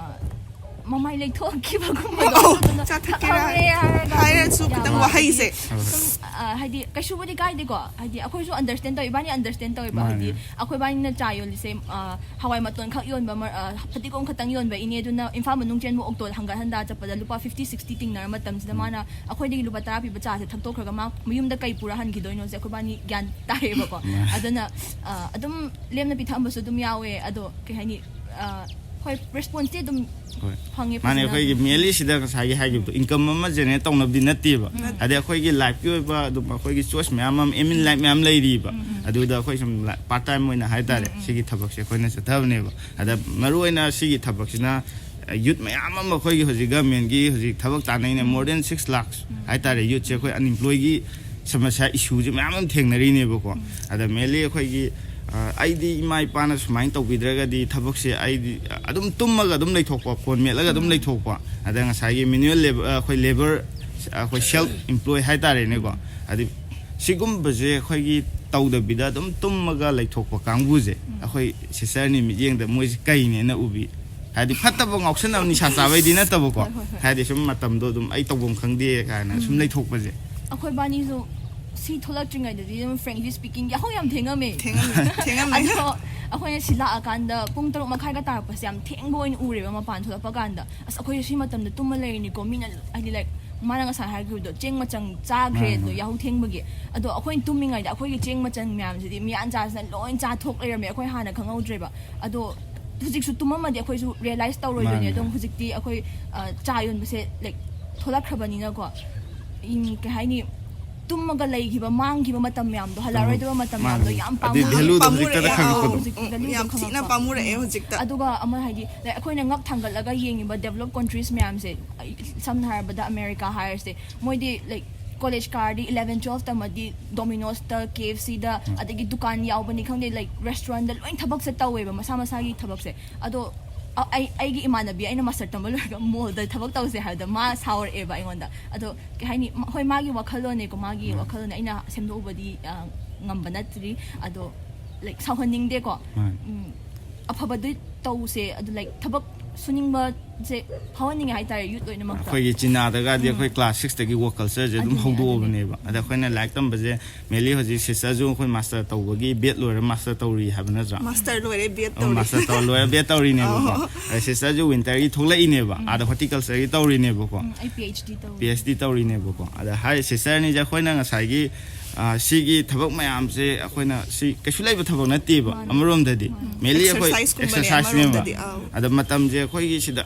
ꯃꯃꯥꯏ ꯂꯩꯊꯣꯛꯈꯤꯕꯒꯨꯝꯕꯗꯣ, ꯑꯧ, ꯑꯗꯨꯅ ꯆꯥꯊꯛꯀꯦꯔꯥ ꯊꯛꯍꯧꯔꯦ ꯍꯥꯏꯔꯒ ꯍꯥꯏꯔꯁꯨ ꯌꯥꯕ, ꯈꯤꯇꯪ ꯍꯥꯏꯗꯤ ꯋꯥꯍꯩꯁꯦ꯫ ꯁꯨꯝ, ꯑ, ꯍꯥꯏꯗꯤ ꯀꯩꯁꯨꯕꯨꯗꯤ ꯀꯥꯏꯗꯦꯀꯣ, ꯍꯥꯏꯗꯤ ꯑꯩꯈꯣꯏꯁꯨ understand ꯇꯧꯏꯕ, ꯃꯥꯅꯦ꯫ ꯍꯥꯏꯗꯤ ꯑꯩꯈꯣꯏꯕꯥꯅꯤꯅ ꯆꯥ ꯌꯣꯜꯂꯤꯁꯦ, ꯑ, ꯍꯋꯥꯏ ꯃꯇꯣꯟ ꯈꯛ ꯌꯣꯟꯕ, ꯃ-, ꯑ, ꯐꯗꯤꯒꯣꯝ ꯈꯛꯇꯪ ꯌꯣꯟꯕ ꯏꯅꯦ ꯑꯗꯨꯅ ꯏꯝꯐꯥꯜ ꯃꯅꯨꯡ ꯆꯦꯟꯕ ꯑꯣꯛꯇꯣꯗ ꯍꯪꯒꯠ ꯍꯟꯗ ꯆꯠꯄꯗ ꯂꯨꯄꯥ fifty sixty ꯇꯤꯡꯅꯔ ꯃꯇꯝꯁꯤꯗ ꯃꯥꯅ ꯑꯩꯈꯣꯏꯗꯒꯤ ꯂꯨꯄꯥ ꯇꯔꯥ ꯄꯤꯕ ꯆꯥꯁꯦ ꯊꯛꯇꯣꯛꯈ꯭ꯔꯒ ꯃꯥ ꯃꯌꯨꯝꯗ ꯀꯩ ꯄꯨꯔ ꯍꯟꯈꯤꯗꯣꯏꯅꯣꯁꯦ ꯑꯩꯈꯣꯏꯕꯥꯅꯤ ꯒ꯭ꯌꯥꯟ ꯇꯥꯏꯌꯦꯕꯀꯣ꯫ ꯃꯥꯅꯦ꯫ ꯑꯗꯨꯅ, ꯑ, ꯑꯗꯨꯝ ꯂꯦꯝꯅ ꯄꯤꯊꯛꯑꯝꯕꯁꯨ ꯑꯗꯨꯝ ꯌꯥꯎꯋꯦ, ꯑꯗꯣ ꯀꯩ ꯍꯥꯏꯅꯤ, ꯑ, ꯍꯣꯏ, response ꯇꯤ ꯑꯗꯨꯝ ꯍꯣꯏ꯫ ꯐꯪꯉꯦ ꯃꯥꯅꯦ, ꯐꯖꯅ ꯑꯩꯈꯣꯏꯒꯤ ꯑꯗꯨꯝ꯫ ꯃꯦꯟꯂꯤ ꯁꯤꯗ ꯉꯁꯥꯏꯒꯤ ꯍꯥꯏꯈꯤꯕꯗꯣ, income ꯑꯃ generate ꯇꯧꯅꯕꯗꯤ ꯅꯠꯇꯦꯕ꯫ ꯍꯥꯏꯗꯤ ꯑꯩꯈꯣꯏꯒꯤ ꯂꯥꯏꯐꯀꯤ ꯑꯣꯏꯕ ꯑꯗꯨꯝ ꯑꯩꯈꯣꯏꯒꯤ choice ꯃꯌꯥꯝ ꯑꯃ, aim in life ꯃꯌꯥꯝ ꯂꯩꯔꯤꯕ꯫ ꯑꯗꯨꯗ ꯑꯩꯈꯣꯏ ꯁꯨꯝ part time ꯑꯣꯏꯅ ꯍꯥꯏꯇꯥꯔꯦ, ꯁꯤꯒꯤ ꯊꯕꯛꯁꯦ ꯑꯩꯈꯣꯏꯅ ꯆꯠꯊꯕꯅꯦꯕ꯫ ꯑꯗ ꯃꯔꯨꯑꯣꯏꯅ ꯁꯤꯒꯤ ꯊꯕꯛꯁꯤꯅ youth ꯃꯌꯥꯝ ꯑꯃ ꯑꯩꯈꯣꯏꯒꯤ ꯍꯧꯖꯤꯛ government ꯀꯤ ꯍꯧꯖꯤꯛ ꯊꯕꯛ ꯇꯥꯟꯅꯩꯅꯦ, more than six lakhs ꯍꯥꯏꯇꯥꯔꯦ, youth ꯁꯦ ꯑꯩꯈꯣꯏ unemployed ꯒꯤ ꯁꯃꯁ꯭ꯌꯥ, issue ꯁꯦ ꯃꯌꯥꯝ ꯑꯃ ꯊꯦꯡꯅꯔꯤꯅꯦꯕꯀꯣ꯫ ꯑꯗ mainly ꯑꯩꯈꯣꯏꯒꯤ, ꯑ, ꯑꯩꯗꯤ ꯏꯃꯥ ꯏꯄꯥꯅ ꯁꯨꯃꯥꯏꯅ ꯇꯧꯕꯤꯗ꯭ꯔꯒꯗꯤ ꯊꯕꯛꯁꯦ ꯑꯩꯗꯤ ꯑꯗꯨꯝ ꯇꯨꯝꯃꯒ ꯑꯗꯨꯝ ꯂꯩꯊꯣꯛꯄ, ꯐꯣꯟ ꯃꯦꯠꯂꯒ ꯑꯗꯨꯝ ꯂꯩꯊꯣꯛꯄ, ꯑꯗ ꯉꯁꯥꯏꯒꯤ manual labour, ꯑ, ꯑꯩꯈꯣꯏ labour, ꯑꯩꯈꯣꯏ self employ ꯍꯥꯏꯇꯥꯔꯦꯅꯦꯀꯣ꯫ ꯑꯗꯨ ꯁꯤꯒꯨꯝꯕꯁꯦ ꯑꯩꯈꯣꯏꯒꯤ ꯇꯧꯗꯕꯤꯗ ꯑꯗꯨꯝ ꯇꯨꯝꯃꯒ ꯂꯩꯊꯣꯛꯄ ꯀꯥꯡꯕꯨꯁꯦ ꯑꯩꯈꯣꯏ sister ꯅꯤ ꯃꯤꯠꯌꯦꯡꯗ ꯃꯣꯏꯁꯦ ꯀꯩꯅꯦꯅ ꯎꯕꯤ? ꯍꯥꯏꯗꯤ ꯐꯠꯇꯕ ꯉꯥꯎꯁꯟꯅꯕ, ꯅꯤꯁꯥ ꯆꯥꯕꯩꯗꯤ ꯅꯠꯇꯕꯀꯣ꯫ ꯍꯣꯏ, ꯍꯣꯏ, ꯍꯣꯏ꯫ ꯍꯥꯏꯗꯤ ꯁꯨꯝ ꯃꯇꯝꯗꯣ ꯑꯗꯨꯝ ꯑꯩ ꯇꯧꯐꯝ ꯈꯪꯗꯦ ꯀꯥꯏꯅ ꯁꯨꯝ ꯂꯩꯊꯣꯛꯄꯁꯦ꯫ ꯑꯩꯈꯣꯏꯕꯥꯅꯤꯁꯨ ꯁꯤ ꯊꯣꯛꯂꯛꯇ꯭ꯔꯤꯉꯩꯗꯗꯤ ꯑꯗꯨꯝ, frankly speaking, ꯌꯥꯍꯧ ꯌꯥꯝ ꯊꯦꯡꯉꯝꯃꯦ꯫ ꯊꯦꯡꯉꯝꯃꯦ, ꯊꯦꯡꯉꯝꯃꯦ꯫ ꯑꯗꯣ ꯑꯩꯈꯣꯏꯅ ꯁꯤ ꯂꯥꯛꯑꯀꯥꯟꯗ ꯄꯨꯡ ꯇꯔꯨꯛ ꯃꯈꯥꯏꯒ ꯇꯥꯔꯛꯄꯁꯦ ꯌꯥꯝ ꯊꯦꯡꯕ ꯑꯣꯏꯅ ꯎꯔꯦꯕ ꯃꯄꯥꯟ ꯊꯣꯛꯂꯛꯄ ꯀꯥꯟꯗ꯫ "ꯑꯁ, ꯑꯩꯈꯣꯏ ꯁꯤ ꯃꯇꯝꯗ ꯇꯨꯝꯃ ꯂꯩꯔꯤꯅꯤꯀꯣ", ꯃꯤꯅ ꯍꯥꯏꯗꯤ, like, ꯃꯥꯅ ꯉꯁꯥꯏ ꯍꯥꯏꯈꯤꯕꯗꯣ, ꯆꯦꯡ ꯃꯆꯪ ꯆꯥꯈ꯭ꯔꯦ ꯃꯥꯅꯦ, ꯑꯗꯣ, ꯃꯥꯅꯦ꯫ ꯌꯥꯍꯧ ꯊꯦꯡꯕꯒꯤ꯫ ꯑꯗꯣ ꯑꯩꯈꯣꯏꯅ ꯇꯨꯝꯃꯤꯉꯩꯗ ꯑꯩꯈꯣꯏꯒꯤ ꯆꯦꯡ ꯃꯆꯪ ꯃꯌꯥꯝꯁꯤꯗꯤ ꯃꯤꯌꯥꯟ ꯆꯥꯁꯤꯅ ꯂꯣꯏ ꯆꯥꯊꯣꯛ ꯂꯩꯔꯝꯃꯦ, ꯑꯩꯈꯣꯏ ꯍꯥꯟꯅ ꯈꯪꯍꯧꯗ꯭ꯔꯦꯕ꯫ ꯑꯗꯣ ꯍꯧꯖꯤꯛꯁꯨ ꯇꯨꯝꯃꯝꯃꯗꯤ ꯑꯩꯈꯣꯏꯁꯨ realize ꯇꯧꯔꯣꯏꯗꯣꯏꯅꯦ꯫ ꯃꯥꯅꯦ, ꯑꯗꯨꯝ ꯃꯥꯅꯦ꯫ ꯍꯧꯖꯤꯛꯇꯤ ꯑꯩꯈꯣꯏ, ꯑ, ꯆꯥ ꯌꯣꯟꯕꯁꯦ, like, ꯊꯣꯛꯂꯛꯈ꯭ꯔꯕꯅꯤꯅꯀꯣ, ꯏꯝ, ꯀꯩ ꯍꯥꯏꯅꯤ, ꯇꯨꯝꯃꯒ ꯂꯩꯈꯤꯕ, ꯃꯥꯡꯈꯤꯕ ꯃꯇꯝ ꯃꯌꯥꯝꯗꯣ, ꯍꯜꯂꯛꯑꯔꯣꯏꯗꯕ ꯃꯇꯝ ꯃꯌꯥꯝꯗꯣ ꯃꯥꯅꯦ꯫ ꯌꯥꯝ ꯑꯗꯨꯗꯤ ꯄꯥꯝꯃꯨ- value ꯗꯣ ꯄꯥꯝꯃꯨꯔꯛꯑꯦ꯫ ꯍꯧꯖꯤꯛꯇꯗ ꯈꯪꯉꯛꯄꯗꯣ꯫ ꯍꯧꯖꯤꯛ value ꯗꯣ ꯌꯥꯝ ꯊꯤꯅ ꯈꯪꯉꯛꯄ꯫ ꯄꯥꯝꯃꯨꯔꯛꯑꯦ ꯍꯧꯖꯤꯛꯇ꯫ ꯑꯗꯨꯒ ꯑꯃ ꯍꯥꯏꯗꯤ, like, ꯑꯩꯈꯣꯏꯅ ꯉꯛ ꯊꯥꯡꯒꯠꯂꯒ ꯌꯦꯡꯉꯤꯕ developed countries ꯃꯌꯥꯝꯁꯦ, ꯑꯩ, ꯁꯝꯅ ꯍꯥꯏꯔꯕꯗ ꯑꯃꯦꯔꯤꯀꯥ ꯍꯥꯏꯔꯁꯦ, ꯃꯣꯏꯗꯤ, like, college ꯀꯥꯔꯗꯤ eleven twelve ꯇꯝꯃꯗꯤ Domino's ꯇ, K F C ꯗ, ꯑꯗꯒꯤ ꯗꯨꯀꯥꯟ ꯌꯥꯎꯕꯅꯤ ꯈꯪꯗꯦ, like, restaurant ꯗ ꯂꯣꯏ ꯊꯕꯛꯁꯦ ꯇꯧꯋꯦꯕ, ꯃꯁꯥ ꯃꯁꯥꯒꯤ ꯊꯕꯛꯁꯦ꯫ ꯑꯗꯣ ꯑ-, ꯑꯩ, ꯑꯩꯒꯤ ꯏꯃꯥꯟꯅꯕꯤ, ꯑꯩꯅ master ꯇꯝꯕ ꯂꯣꯏꯔꯒ mall ꯗ ꯊꯕꯛ ꯇꯧꯁꯦ ꯍꯥꯏꯕꯗ ꯃꯥ ꯁꯥꯎꯔꯛꯑꯦꯕ ꯑꯩꯉꯣꯟꯗ꯫ ꯑꯗꯣ ꯀꯩ ꯍꯥꯏꯅꯤ, ꯃ-, ꯍꯣꯏ, ꯃꯥꯒꯤ ꯋꯥꯈꯜꯂꯣꯟꯅꯦꯀꯣ, ꯃꯥꯒꯤ ꯋꯥꯈꯜꯂꯣꯟꯅꯦ꯫ ꯑꯩꯅ ꯁꯦꯝꯗꯣꯛꯎꯕꯗꯤ, ꯑ, ꯉꯝꯕ ꯅꯠꯇ꯭ꯔꯤ꯫ ꯑꯗꯣ, ꯂꯥꯏꯛ, ꯁꯥꯎꯍꯟꯅꯤꯡꯗꯦꯀꯣ꯫ ꯃꯥꯅꯤ꯫ ꯎꯝ, ꯑꯐꯕꯗꯨ ꯇꯧꯁꯦ꯫ ꯑꯗꯨ, ꯂꯥꯏꯛ, ꯊꯕꯛ ꯁꯨꯅꯤꯡꯕꯁꯦ ꯐꯥꯎꯍꯟꯅꯤꯡꯉꯦ ꯍꯥꯏꯇꯥꯔꯦ, ꯌꯨꯠ ꯂꯣꯏꯅꯃꯛꯇ꯫ ꯑꯩꯈꯣꯏꯒꯤ ꯆꯤꯅꯥꯗꯒꯗꯤ ꯑꯩꯈꯣꯏ ꯀ꯭ꯂꯥꯁ ꯁꯤꯛꯁꯇꯒꯤ ꯋꯣꯛ ꯀꯜꯆꯔꯁꯦ ꯑꯗꯨꯝ ꯑꯗꯨꯅꯦ, ꯍꯧꯗꯣꯛꯑꯕꯅꯦꯕ꯫ ꯑꯗ ꯑꯩꯈꯣꯏꯅ ꯂꯥꯏꯔꯤꯛ ꯇꯝꯕꯁꯦ, ꯃꯦꯟꯂꯤ ꯍꯧꯖꯤꯛ ꯁꯤꯁꯇꯔꯁꯨ ꯑꯩꯈꯣꯏ ꯃꯥꯁꯇꯔ ꯇꯧꯕꯒꯤ, ꯕꯤ ꯑꯦꯗ ꯂꯣꯏꯔ ꯃꯥꯁꯇꯔ ꯇꯧꯔꯤ ꯍꯥꯏꯕ ꯅꯠꯇ꯭ꯔꯥ? ꯃꯥꯁꯇꯔ ꯂꯣꯏꯔꯦ, ꯕꯤ ꯑꯦꯗ ꯑꯣ, ꯇꯧꯔꯤ꯫ ꯃꯥꯁꯇꯔ ꯇꯧ ꯂꯣꯏꯔ ꯕꯤ ꯑꯦꯗ ꯇꯧꯔꯤꯅꯦꯕꯀꯣ꯫ ꯑꯗ ꯁꯤꯁꯇꯔꯁꯨ ꯋꯤꯟꯇꯔꯒꯤ ꯊꯣꯛꯂꯛꯏꯅꯦꯕ, ꯑꯥꯗ ꯍꯣꯔꯇꯤꯀꯜꯆꯔꯒꯤ ꯇꯧꯔꯤꯅꯦꯕꯀꯣ꯫ ꯎꯝ, ꯑꯩ ꯄꯤ ꯑꯩꯆ ꯗꯤ ꯇꯧꯔꯤ꯫ ꯄꯤ ꯑꯩꯆ ꯗꯤ ꯇꯧꯔꯤꯅꯦꯕꯀꯣ꯫ ꯑꯗ ꯍꯥꯏ ꯁꯤꯁꯇꯔꯅꯤꯁꯦ ꯑꯩꯈꯣꯏꯅ ꯉꯁꯥꯏꯒꯤ, ꯑ, ꯁꯤꯒꯤ ꯊꯕꯛ ꯃꯌꯥꯝꯁꯦ ꯑꯩꯈꯣꯏꯅ ꯁꯤ ꯀꯩꯁꯨ ꯂꯩꯕ ꯊꯕꯛ ꯅꯠꯇꯦꯕ꯫ ꯃꯥꯅꯦ꯫ ꯑꯃꯔꯣꯝꯗꯗꯤ ꯃꯦꯟꯂꯤ ꯑꯩꯈꯣꯏ Exercise ꯀꯨꯝꯕꯅꯦ ꯑꯦꯛꯁꯔꯁꯥꯏꯁꯅꯦꯕ꯫ ꯑꯃꯔꯣꯝꯗꯗꯤ, ꯑꯥꯎ꯫ ꯑꯗ ꯃꯇꯝꯁꯦ ꯑꯩꯈꯣꯏꯒꯤ ꯁꯤꯗ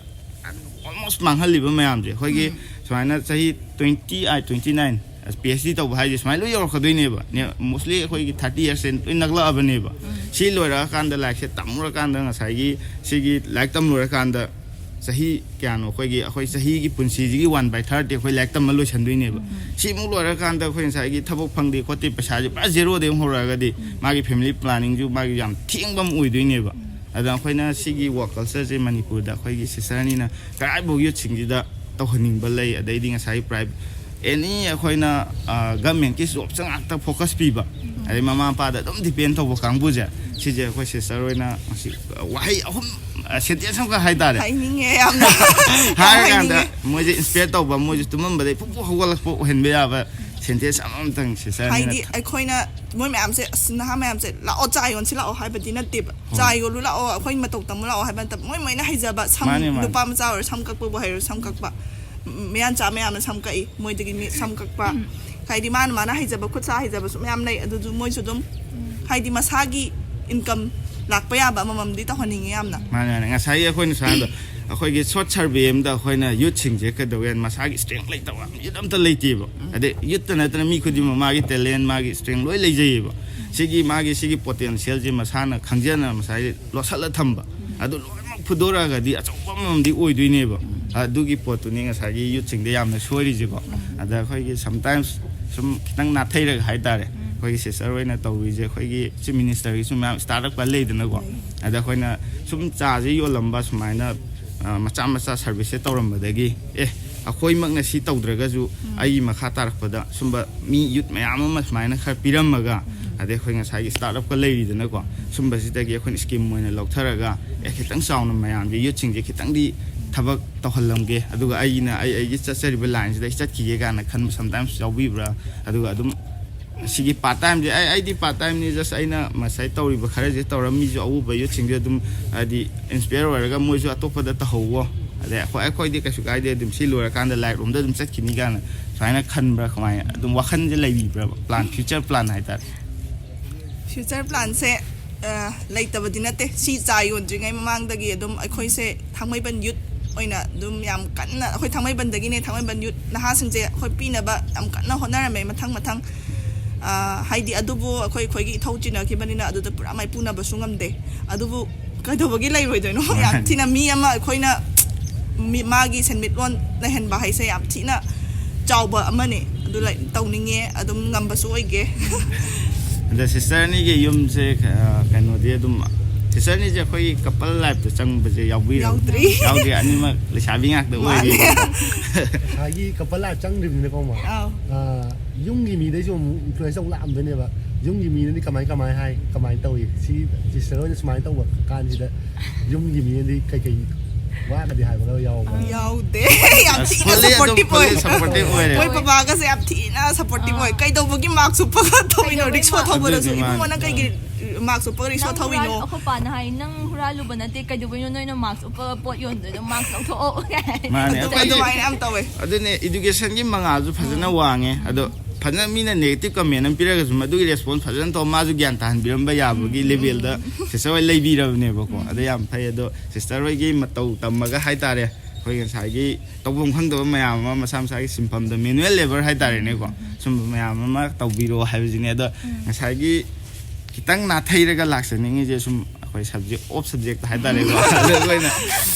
ꯑꯣꯜꯃꯣꯁ ꯃꯥꯡꯍꯜꯂꯤꯕ ꯃꯌꯥꯝꯁꯦ, ꯑꯩꯈꯣꯏꯒꯤ ꯁꯨꯃꯥꯏꯅ ꯆꯍꯤ ꯇ꯭ꯋꯦꯟꯇꯤ ꯑꯥꯏꯠ, ꯇ꯭ꯋꯦꯟꯇꯤ ꯅꯥꯏꯟ, ꯄꯤ ꯑꯩꯆ ꯗꯤ ꯇꯧꯕ ꯍꯥꯏꯁꯦ ꯁꯨꯃꯥꯏꯅ ꯂꯣꯏ ꯌꯧꯔꯛꯀꯗꯣꯏꯅꯦꯕ꯫ ꯃꯣꯁꯂꯤ ꯑꯩꯈꯣꯏꯒꯤ ꯊꯥꯔꯇꯤ ꯏꯌꯔꯁꯁꯦ ꯂꯣꯏ ꯅꯛꯂꯛꯑꯕꯅꯦꯕ꯫ ꯁꯤ ꯂꯣꯏꯔꯛꯑꯀꯥꯟꯗ, ꯂꯥꯏꯔꯤꯛꯁꯦ ꯇꯝꯃꯨꯔꯀꯥꯟꯗ, ꯉꯁꯥꯏꯒꯤ ꯁꯤꯒꯤ ꯂꯥꯏꯔꯤꯛ ꯇꯝ ꯂꯣꯏꯔꯀꯥꯟꯗ ꯆꯍꯤ ꯀꯌꯥꯅꯣ ꯑꯩꯈꯣꯏꯒꯤ, ꯑꯩꯈꯣꯏ ꯆꯍꯤꯒꯤ ꯄꯨꯟꯁꯤꯁꯤꯒꯤ ꯋꯥꯟ ꯕꯥꯏ ꯊꯥꯔꯠꯇꯤ ꯑꯩꯈꯣꯏ ꯂꯥꯏꯔꯤꯛ ꯇꯝꯕ ꯂꯣꯏꯁꯟꯗꯣꯏꯅꯦꯕ꯫ ꯁꯤꯃꯨꯛ ꯂꯣꯏꯔꯀꯥꯟꯗ ꯑꯩꯈꯣꯏ ꯉꯁꯥꯏꯒꯤ ꯊꯕꯛ ꯐꯪꯗꯦ ꯈꯣꯠꯇꯦ, ꯄꯩꯁꯥꯁꯦ ꯄꯨꯔꯥ ꯖꯦꯔꯣꯗꯒꯤ ꯑꯃꯨꯛ ꯍꯧꯔꯛꯑꯒꯗꯤ, ꯃꯥꯒꯤ ꯐꯦꯃꯤꯂꯤ ꯄ꯭ꯂꯥꯅꯤꯡꯁꯨ ꯃꯥꯒꯤ ꯌꯥꯝ ꯊꯦꯡꯕ ꯑꯃ ꯑꯣꯏꯗꯣꯏꯅꯦꯕ꯫ ꯑꯗ ꯑꯩꯈꯣꯏꯅ ꯁꯤꯒꯤ ꯋꯣꯛ ꯀꯜꯆꯔꯁꯦ ꯃꯅꯤꯄꯨꯔꯗ ꯑꯩꯈꯣꯏꯒꯤ ꯁꯤꯁꯇꯔꯅꯤꯅ ꯀꯗꯥꯏꯐꯥꯎ ꯌꯨꯠꯁꯤꯡꯁꯤꯗ ꯇꯧꯍꯟꯅꯤꯡꯕ ꯂꯩ? ꯑꯗꯩꯗꯤ ꯉꯁꯥꯏ ꯄ꯭ꯔꯥꯏ ꯑꯦꯅꯤ ꯑꯩꯈꯣꯏꯅ ꯒꯃꯦꯟꯀꯤ ꯖꯣꯕꯁ ꯉꯥꯛꯇ ꯐꯣꯀꯁ ꯄꯤꯕ, ꯑꯗꯩ ꯃꯃꯥ ꯃꯄꯥꯗ ꯑꯗꯨꯝ ꯗꯤꯄꯦꯟ ꯇꯧꯕ ꯀꯥꯡꯕꯨꯁꯦ, ꯁꯤꯁꯦ ꯑꯩꯈꯣꯏ ꯁꯤꯁꯇꯔ ꯑꯣꯏꯅ ꯉꯁꯤ ꯋꯥꯍꯩ ꯑꯍꯨꯝ, ꯁꯦꯟꯇꯦꯟꯁ ꯑꯃꯈꯛ ꯍꯥꯏꯇꯥꯔꯦ, ꯍꯥꯏꯅꯤꯡꯉꯦ ꯌꯥꯝꯅ꯫ ꯍꯥꯏꯔꯀꯥꯟꯗ ꯍꯥꯏꯅꯤꯡꯉꯦ꯫ ꯃꯣꯏꯁꯦ ꯏꯟꯁꯄꯤꯌꯔ ꯇꯧꯕ, ꯃꯣꯏꯁꯦ ꯇꯨꯝꯃꯝꯕꯗꯩ ꯐꯨꯛ ꯐꯨꯛ ꯍꯧꯒꯠꯂꯛꯄ ꯑꯣꯏꯍꯟꯕ ꯌꯥꯕ ꯁꯦꯟꯇꯦꯟꯁ ꯑꯃꯃꯝꯇꯪ ꯁꯤꯁꯇꯔꯅ ꯍꯥꯏꯗꯤ ꯑꯩꯈꯣꯏꯅ ꯃꯣꯏ ꯃꯌꯥꯝꯁꯦ, ꯑꯁ, ꯅꯍꯥ ꯃꯌꯥꯝꯁꯦ, "ꯂꯥꯛꯑꯣ, ꯆꯥ ꯌꯣꯟꯁꯤ ꯂꯥꯛꯑꯣ" ꯍꯥꯏꯕꯗꯤ ꯅꯠꯇꯦꯕ꯫ ꯆꯥ ꯌꯣꯜꯂꯨ ꯂꯥꯛꯑꯣ, ꯑꯩꯈꯣꯏ ꯃꯇꯧ ꯇꯝꯃꯨ ꯂꯥꯛꯑꯣ ꯍꯥꯏꯕ ꯅꯠꯇꯕ, ꯃꯣꯏ ꯃꯣꯏꯅ ꯍꯩꯖꯕ ꯁꯝ, ꯃꯥꯅꯦ, ꯃꯥꯅꯦ꯫ ꯅꯨꯄꯥ ꯃꯆꯥ ꯑꯣꯏꯔꯣ, ꯁꯝ ꯀꯛꯄꯕꯨ ꯍꯩꯔꯣ, ꯁꯝ ꯀꯛꯄ, ꯎꯝ, ꯃꯌꯥꯟꯆꯥ ꯃꯌꯥꯝꯅ ꯁꯝ ꯀꯛꯏ, ꯃꯣꯏꯗꯒꯤ ꯃꯤ ꯁꯝ ꯀꯛꯄ꯫ ꯍꯥꯏꯗꯤ ꯃꯥꯅ ꯃꯥꯅ ꯍꯩꯖꯕ, ꯈꯨꯠ ꯁꯥ ꯍꯩꯖꯕꯁꯨ ꯃꯌꯥꯝ ꯂꯩ꯫ ꯑꯗꯨꯁꯨ ꯃꯣꯏꯁꯨ ꯑꯗꯨꯝ, ꯍꯥꯏꯗꯤ ꯃꯁꯥꯒꯤ ꯏꯟꯀꯝ ꯂꯥꯛꯄ ꯌꯥꯕ ꯑꯃꯃꯝꯗꯤ ꯇꯧꯍꯟꯅꯤꯡꯉꯦ ꯌꯥꯝꯅ꯫ ꯃꯥꯅꯦ, ꯃꯥꯅꯦ꯫ ꯉꯁꯥꯏꯒꯤ ꯑꯩꯈꯣꯏꯅ ꯁꯨꯃꯥꯏꯅ ꯇꯧ-, ꯑꯩꯈꯣꯏꯒꯤ ꯁꯣꯔꯠ ꯁꯔꯚꯦ ꯑꯃꯗ ꯑꯩꯈꯣꯏꯅ ꯌꯨꯠꯁꯤꯡꯁꯦ ꯀꯩꯗꯧꯒꯦ ꯍꯥꯏꯅ, ꯃꯁꯥꯒꯤ ꯏꯁꯇ꯭ꯔꯦꯡ ꯂꯩꯇꯕ ꯌꯨꯠ ꯑꯝꯇ ꯂꯩꯇꯦꯕ꯫ ꯑꯗꯩ ꯌꯨꯠꯇ ꯅꯠꯇꯅ ꯃꯤ ꯈꯨꯗꯤꯡꯃꯛ ꯃꯥꯒꯤ ꯇꯦꯂꯦꯟ, ꯃꯥꯒꯤ ꯏꯁꯇ꯭ꯔꯦꯡ ꯂꯣꯏ ꯂꯩꯖꯩꯌꯦꯕ꯫ ꯁꯤꯒꯤ ꯃꯥꯒꯤ ꯁꯤꯒꯤ ꯄꯣꯇꯦꯟꯁꯤꯌꯦꯜꯁꯦ ꯃꯁꯥꯅ ꯈꯪꯖꯅ ꯉꯁꯥꯏꯒꯤ ꯂꯣꯠꯁꯤꯜꯂ ꯊꯝꯕ, ꯑꯗꯨ ꯂꯣꯏꯅꯃꯛ ꯐꯨꯗꯣꯔꯛꯑꯒꯗꯤ ꯑꯆꯧꯕ ꯑꯃꯃꯝꯗꯤ ꯑꯣꯏꯗꯣꯏꯅꯦꯕ꯫ ꯑꯗꯨꯒꯤ ꯄꯣꯠꯇꯨꯅꯤ ꯉꯁꯥꯏꯒꯤ ꯌꯨꯠꯁꯤꯡꯗ ꯌꯥꯝꯅ ꯁꯣꯏꯔꯤꯁꯦꯀꯣ꯫ ꯑꯗ ꯑꯩꯈꯣꯏꯒꯤ ꯁꯝꯇꯥꯏꯝꯁ ꯁꯨꯝ ꯈꯤꯇꯪ ꯅꯥꯊꯩꯔꯒ ꯍꯥꯏꯇꯥꯔꯦ, ꯑꯩꯈꯣꯏꯒꯤ ꯁꯤꯁꯇꯔ ꯑꯣꯏꯅ ꯇꯧꯔꯤꯁꯦ, ꯑꯩꯈꯣꯏꯒꯤ ꯆꯤꯐ ꯃꯤꯅꯤꯁꯇꯔꯒꯤꯁꯨ ꯃꯌꯥꯝ ꯁ꯭ꯇꯥꯔꯠ ꯑꯞꯀ ꯂꯩꯗꯅꯀꯣ꯫ ꯑꯗ ꯑꯩꯈꯣꯏꯅ ꯁꯨꯝ ꯆꯥꯁꯦ ꯌꯣꯜꯂꯝꯕ ꯁꯨꯃꯥꯏꯅ, ꯑ, ꯃꯆꯥ ꯃꯆꯥ ꯁꯔꯚꯤꯁꯁꯦ ꯇꯧꯔꯝꯕꯗꯒꯤ, ꯑꯦ, ꯑꯩꯈꯣꯏꯃꯛꯅ ꯁꯤ ꯇꯧꯗ꯭ꯔꯒꯁꯨ ꯑꯩꯒꯤ ꯃꯈꯥ ꯇꯥꯔꯛꯄꯗ ꯁꯨꯝꯕ ꯃꯤ ꯌꯨꯠ ꯃꯌꯥꯝ ꯑꯃ ꯁꯨꯃꯥꯏꯅ ꯈꯔ ꯄꯤꯔꯝꯃꯒ, ꯑꯗꯩ ꯑꯩꯈꯣꯏ ꯉꯁꯥꯏꯒꯤ ꯁ꯭ꯇꯥꯔꯠ ꯑꯞꯀ ꯂꯩꯔꯤꯗꯅꯀꯣ, ꯁꯨꯝꯕꯁꯤꯗꯒꯤ ꯑꯩꯈꯣꯏꯅ ꯁ꯭ꯀꯤꯝ ꯑꯣꯏꯅ ꯂꯧꯊꯔꯒ, ꯑꯦ, ꯈꯤꯇꯪ ꯆꯥꯎꯅ ꯃꯌꯥꯝꯁꯦ, ꯌꯨꯠꯁꯤꯡꯁꯦ ꯈꯤꯇꯪꯗꯤ ꯊꯕꯛ ꯇꯧꯍꯜꯂꯝꯒꯦ, ꯑꯗꯨꯒ ꯑꯩꯅ ꯑꯩ ꯑꯩꯒꯤ ꯆꯠꯆꯔꯤꯕ ꯂꯥꯏꯟꯁꯤꯗ ꯑꯩ ꯆꯠꯈꯤꯒꯦ ꯀꯥꯏꯅ ꯈꯟꯕ ꯁꯝꯇꯥꯏꯝꯁ ꯌꯥꯎꯕꯤꯕ꯭ꯔꯥ? ꯑꯗꯨꯒ ꯑꯗꯨꯝ ꯁꯤꯒꯤ ꯄꯥꯔꯠ ꯇꯥꯏꯝꯁꯦ ꯑꯩ ꯑꯩꯗꯤ ꯄꯥꯔꯠ ꯇꯥꯏꯝꯅꯤ, ꯖꯁ ꯑꯩꯅ ꯉꯁꯥꯏ ꯇꯧꯔꯤꯕ ꯈꯔꯁꯦ ꯇꯧꯔ ꯃꯤꯁꯨ ꯑꯎꯕ ꯌꯨꯠꯁꯤꯡꯁꯦ ꯑꯗꯨꯝ, ꯍꯥꯏꯗꯤ, ꯏꯟꯁꯄꯤꯌꯔ ꯑꯣꯏꯔꯒ ꯃꯣꯏꯁꯨ ꯑꯇꯣꯞꯄꯗ ꯇꯧꯍꯧꯋꯣ, ꯑꯗꯩ ꯑꯩꯈꯣꯏ ꯑꯩꯈꯣꯏꯗꯤ ꯀꯩꯁꯨ ꯀꯥꯏꯗꯦ, ꯑꯗꯨꯝ ꯁꯤ ꯂꯣꯏꯔꯀꯥꯟꯗ ꯂꯥꯏꯠ ꯔꯣꯝꯗ ꯑꯗꯨꯝ ꯆꯠꯈꯤꯅꯤ ꯀꯥꯏꯅ ꯁꯨꯃꯥꯏꯅ ꯈꯟꯕ꯭ꯔꯥ? ꯀꯃꯥꯏꯅ ꯑꯗꯨꯝ ꯋꯥꯈꯜꯁꯦ ꯂꯩꯕꯤꯕ꯭ꯔꯕ, ꯄ꯭ꯂꯥꯟ, ꯐ꯭ꯌꯨꯆꯔ ꯄ꯭ꯂꯥꯟ ꯍꯥꯏꯇꯥꯔꯦ? ꯐ꯭ꯌꯨꯆꯔ ꯄ꯭ꯂꯥꯟꯁꯦ ꯂꯩꯇꯕꯗꯤ ꯅꯠꯇꯦ꯫ ꯁꯤ ꯆꯥ ꯌꯣꯟꯗ꯭ꯔꯤꯉꯩ ꯃꯃꯥꯡꯗꯒꯤ ꯑꯗꯨꯝ ꯑꯩꯈꯣꯏꯁꯦ ꯊꯥꯡꯃꯩꯕꯟ ꯌꯨꯠ ꯑꯣꯏꯅ ꯑꯗꯨꯝ ꯌꯥꯝ ꯀꯟꯅ, ꯑꯩꯈꯣꯏ ꯊꯥꯡꯃꯩꯕꯟꯗꯒꯤꯅꯦ, ꯊꯥꯡꯃꯩꯕꯟ ꯌꯨꯠ ꯅꯍꯥꯁꯤꯡꯁꯦ ꯑꯩꯈꯣꯏ ꯄꯤꯅꯕ ꯌꯥꯝ ꯀꯟꯅ ꯍꯣꯠꯅꯔꯝꯃꯦ, ꯃꯊꯪ ꯃꯊꯪ꯫ ꯑ, ꯍꯥꯏꯗꯤ, ꯑꯗꯨꯕꯨ ꯑꯩꯈꯣꯏ ꯑꯩꯈꯣꯏꯒꯤ ꯏꯊꯧ ꯆꯤꯟꯅꯈꯤꯕꯅꯤꯅ ꯑꯗꯨꯗ ꯄꯨꯔꯥ ꯃꯥꯏꯄꯨꯅꯕꯁꯨ ꯉꯝꯗꯦ꯫ ꯑꯗꯨꯕꯨ ꯀꯩꯗꯧꯕꯒꯤ ꯂꯩꯔꯣꯏꯗꯣꯏꯅꯣ? ꯌꯥꯝ ꯊꯤꯅ ꯃꯤ ꯑꯃ ꯑꯩꯈꯣꯏꯅ ꯃꯤ, ꯃꯥꯒꯤ ꯁꯦꯟꯃꯤꯠꯂꯣꯟ ꯂꯩꯍꯟꯕ ꯍꯥꯏꯁꯦ ꯌꯥꯝ ꯊꯤꯅ ꯆꯥꯎꯕ ꯑꯃꯅꯦ꯫ ꯑꯗꯨ ꯂꯩ-, ꯇꯧꯅꯤꯡꯉꯦ, ꯑꯗꯨꯝ ꯉꯝꯕꯁꯨ ꯑꯣꯏꯒꯦ꯫ ꯑꯗ ꯁꯤꯁꯇꯔ ꯑꯅꯤꯒꯤ ꯌꯨꯝꯁꯦ, ꯑ, ꯀꯩꯅꯣꯗꯤ ꯑꯗꯨꯝ, ꯁꯤꯁꯇꯔ ꯑꯅꯤꯁꯦ ꯑꯩꯈꯣꯏꯒꯤ ꯀꯄꯜ ꯂꯥꯏꯐꯇ ꯆꯪꯕꯁꯦ ꯌꯥꯎꯕꯤꯔꯕ? ꯌꯥꯎꯗ꯭ꯔꯤ꯫ ꯌꯥꯎꯗꯦ, ꯑꯅꯤꯃꯛ ꯂꯩꯁꯥꯕꯤ ꯉꯥꯛꯇ ꯃꯥꯅꯦ꯫ ꯑꯣꯏꯔꯤꯕ꯫ ꯉꯁꯥꯏꯒꯤ ꯀꯄꯜ ꯂꯥꯏꯐ ꯆꯪꯗ꯭ꯔꯤꯕꯅꯤꯅꯀꯣ, ꯑꯃ ꯑꯥꯎ꯫ ꯑꯥ, ꯌꯨꯝꯒꯤ ꯃꯤꯗꯩꯁꯨ ꯑꯃꯨꯛ ꯏꯟꯐ꯭ꯂꯨꯌꯦꯟꯁ ꯑꯃꯨꯛ ꯂꯥꯛꯑꯝꯗꯣꯏꯅꯦꯕ꯫ ꯌꯨꯝꯒꯤ ꯃꯤꯅꯗꯤ ꯀꯃꯥꯏ ꯀꯃꯥꯏ ꯍꯥꯏ, ꯀꯃꯥꯏꯅ ꯇꯧꯏ? ꯁꯤ ꯁꯤꯁꯇꯔ ꯍꯣꯏꯅ ꯁꯨꯃꯥꯏꯅ ꯇꯧꯕ ꯀꯥꯟꯁꯤꯗ ꯌꯨꯝꯒꯤ ꯃꯤꯅꯗꯤ ꯀꯩꯀꯩ ꯋꯥꯒꯗꯤ ꯍꯥꯏꯕꯒ ꯌꯥꯎꯕ꯭ꯔꯥ? ꯌꯥꯎꯗꯦ꯫ ꯌꯥꯝ ꯊꯤꯅ Fully ꯑꯗꯨꯝ ꯁꯞꯄꯣꯔꯇꯤꯞ ꯑꯣꯏ꯫ fully supportive ꯑꯣꯏꯔꯦ꯫ ꯑꯩꯈꯣꯏ ꯕꯕꯥꯒꯁꯦ ꯌꯥꯝ ꯊꯤꯅ ꯁꯞꯄꯣꯔꯇꯤꯞ ꯑꯣꯏ꯫ ꯀꯩꯗꯧꯕꯒꯤ ꯃꯥꯛꯁ ꯎꯞꯄꯒ ꯊꯧꯔꯤꯅꯣ? ꯀꯩꯗꯧꯕꯒꯤ ꯔꯤꯛꯁꯣ ꯊꯧꯕꯗꯁꯨ, ꯑꯗꯨꯅꯦ, ꯃꯥꯅꯦ꯫ "ꯏꯕꯨꯡꯉꯣ, ꯅꯪ ꯀꯩꯒꯤ ꯃꯥꯛꯁ ꯎꯞꯄꯒ ꯔꯤꯛꯁꯣ ꯅꯪ ꯊꯧꯔꯤꯅꯣ?" ꯍꯨꯔꯥꯜ-, ꯑꯩꯈꯣꯏ ꯄꯥꯅ ꯍꯥꯏ, "ꯅꯪ ꯍꯨꯔꯥꯜꯂꯨꯕ ꯅꯠꯇꯦ, ꯀꯩꯗꯧꯕꯩꯅꯣ ꯅꯣꯏꯅ ꯃꯥꯛꯁ ꯎꯞꯄꯒ ꯄꯣꯠ ꯌꯣꯟꯗꯣꯏꯅꯣ? ꯃꯥꯛꯁ ꯂꯧꯊꯣꯛꯑꯣ" ꯀꯥꯏ꯫ ꯃꯥꯅꯦ, ꯑꯗꯨ-, ꯑꯩꯈꯣꯏꯗꯤ ꯑꯗꯨꯃꯥꯏꯅ ꯌꯥꯝ ꯇꯧꯋꯦ꯫ ꯑꯗꯨꯅꯦ, ꯏꯗꯨꯀꯦꯁꯟꯒꯤ ꯃꯉꯥꯜꯁꯨ ꯐꯖꯅ ꯋꯥꯡꯉꯦ꯫ ꯑꯗꯣ ꯐꯖꯅ ꯃꯤꯅ ꯅꯦꯒꯦꯇꯤꯚ ꯀꯃꯦꯟ ꯑꯃ ꯄꯤꯔꯒꯁꯨ ꯃꯗꯨꯒꯤ ꯔꯦꯁꯄꯣꯟꯁ ꯐꯖꯅ ꯇꯧꯔ ꯃꯥꯁꯨ ꯒ꯭ꯌꯥꯟ ꯇꯥꯍꯟꯕꯤꯔꯝꯕ ꯌꯥꯕꯒꯤ ꯂꯦꯚꯦꯜꯗ ꯁꯤꯁꯇꯔ ꯍꯣꯏ ꯂꯩꯕꯤꯔꯕꯅꯦꯕꯀꯣ꯫ ꯑꯗꯣ ꯌꯥꯝ ꯐꯩ꯫ ꯑꯗꯣ ꯁꯤꯁꯇꯔ ꯍꯣꯏꯒꯤ ꯃꯇꯧ ꯇꯝꯃꯒ ꯍꯥꯏꯇꯥꯔꯦ, ꯑꯩꯈꯣꯏ ꯉꯁꯥꯏꯒꯤ ꯇꯧꯐꯝ ꯈꯪꯗꯕ ꯃꯌꯥꯝ ꯑꯃ, ꯃꯁꯥ ꯃꯁꯥꯒꯤ ꯁꯤꯟꯐꯝꯗ, ꯃꯦꯅꯨꯋꯦꯜ ꯂꯦꯕꯔ ꯍꯥꯏꯇꯥꯔꯦꯅꯦꯀꯣ, ꯁꯨꯝꯕ ꯃꯌꯥꯝ ꯑꯃ ꯇꯧꯕꯤꯔꯣ ꯍꯥꯏꯕꯁꯤꯅꯦ꯫ ꯑꯗꯣ ꯉꯁꯥꯏꯒꯤ ꯈꯤꯇꯪ ꯅꯥꯊꯩꯔꯒ ꯂꯥꯛꯆꯅꯤꯡꯉꯤꯁꯦ, ꯁꯨꯝ ꯑꯩꯈꯣꯏ ꯁꯕꯖꯦꯛ ꯑꯣꯐ ꯁꯕꯖꯦꯛꯇ ꯍꯥꯏꯇꯥꯔꯦꯀꯣ꯫ ꯑꯗꯣ ꯑꯩꯈꯣꯏꯅ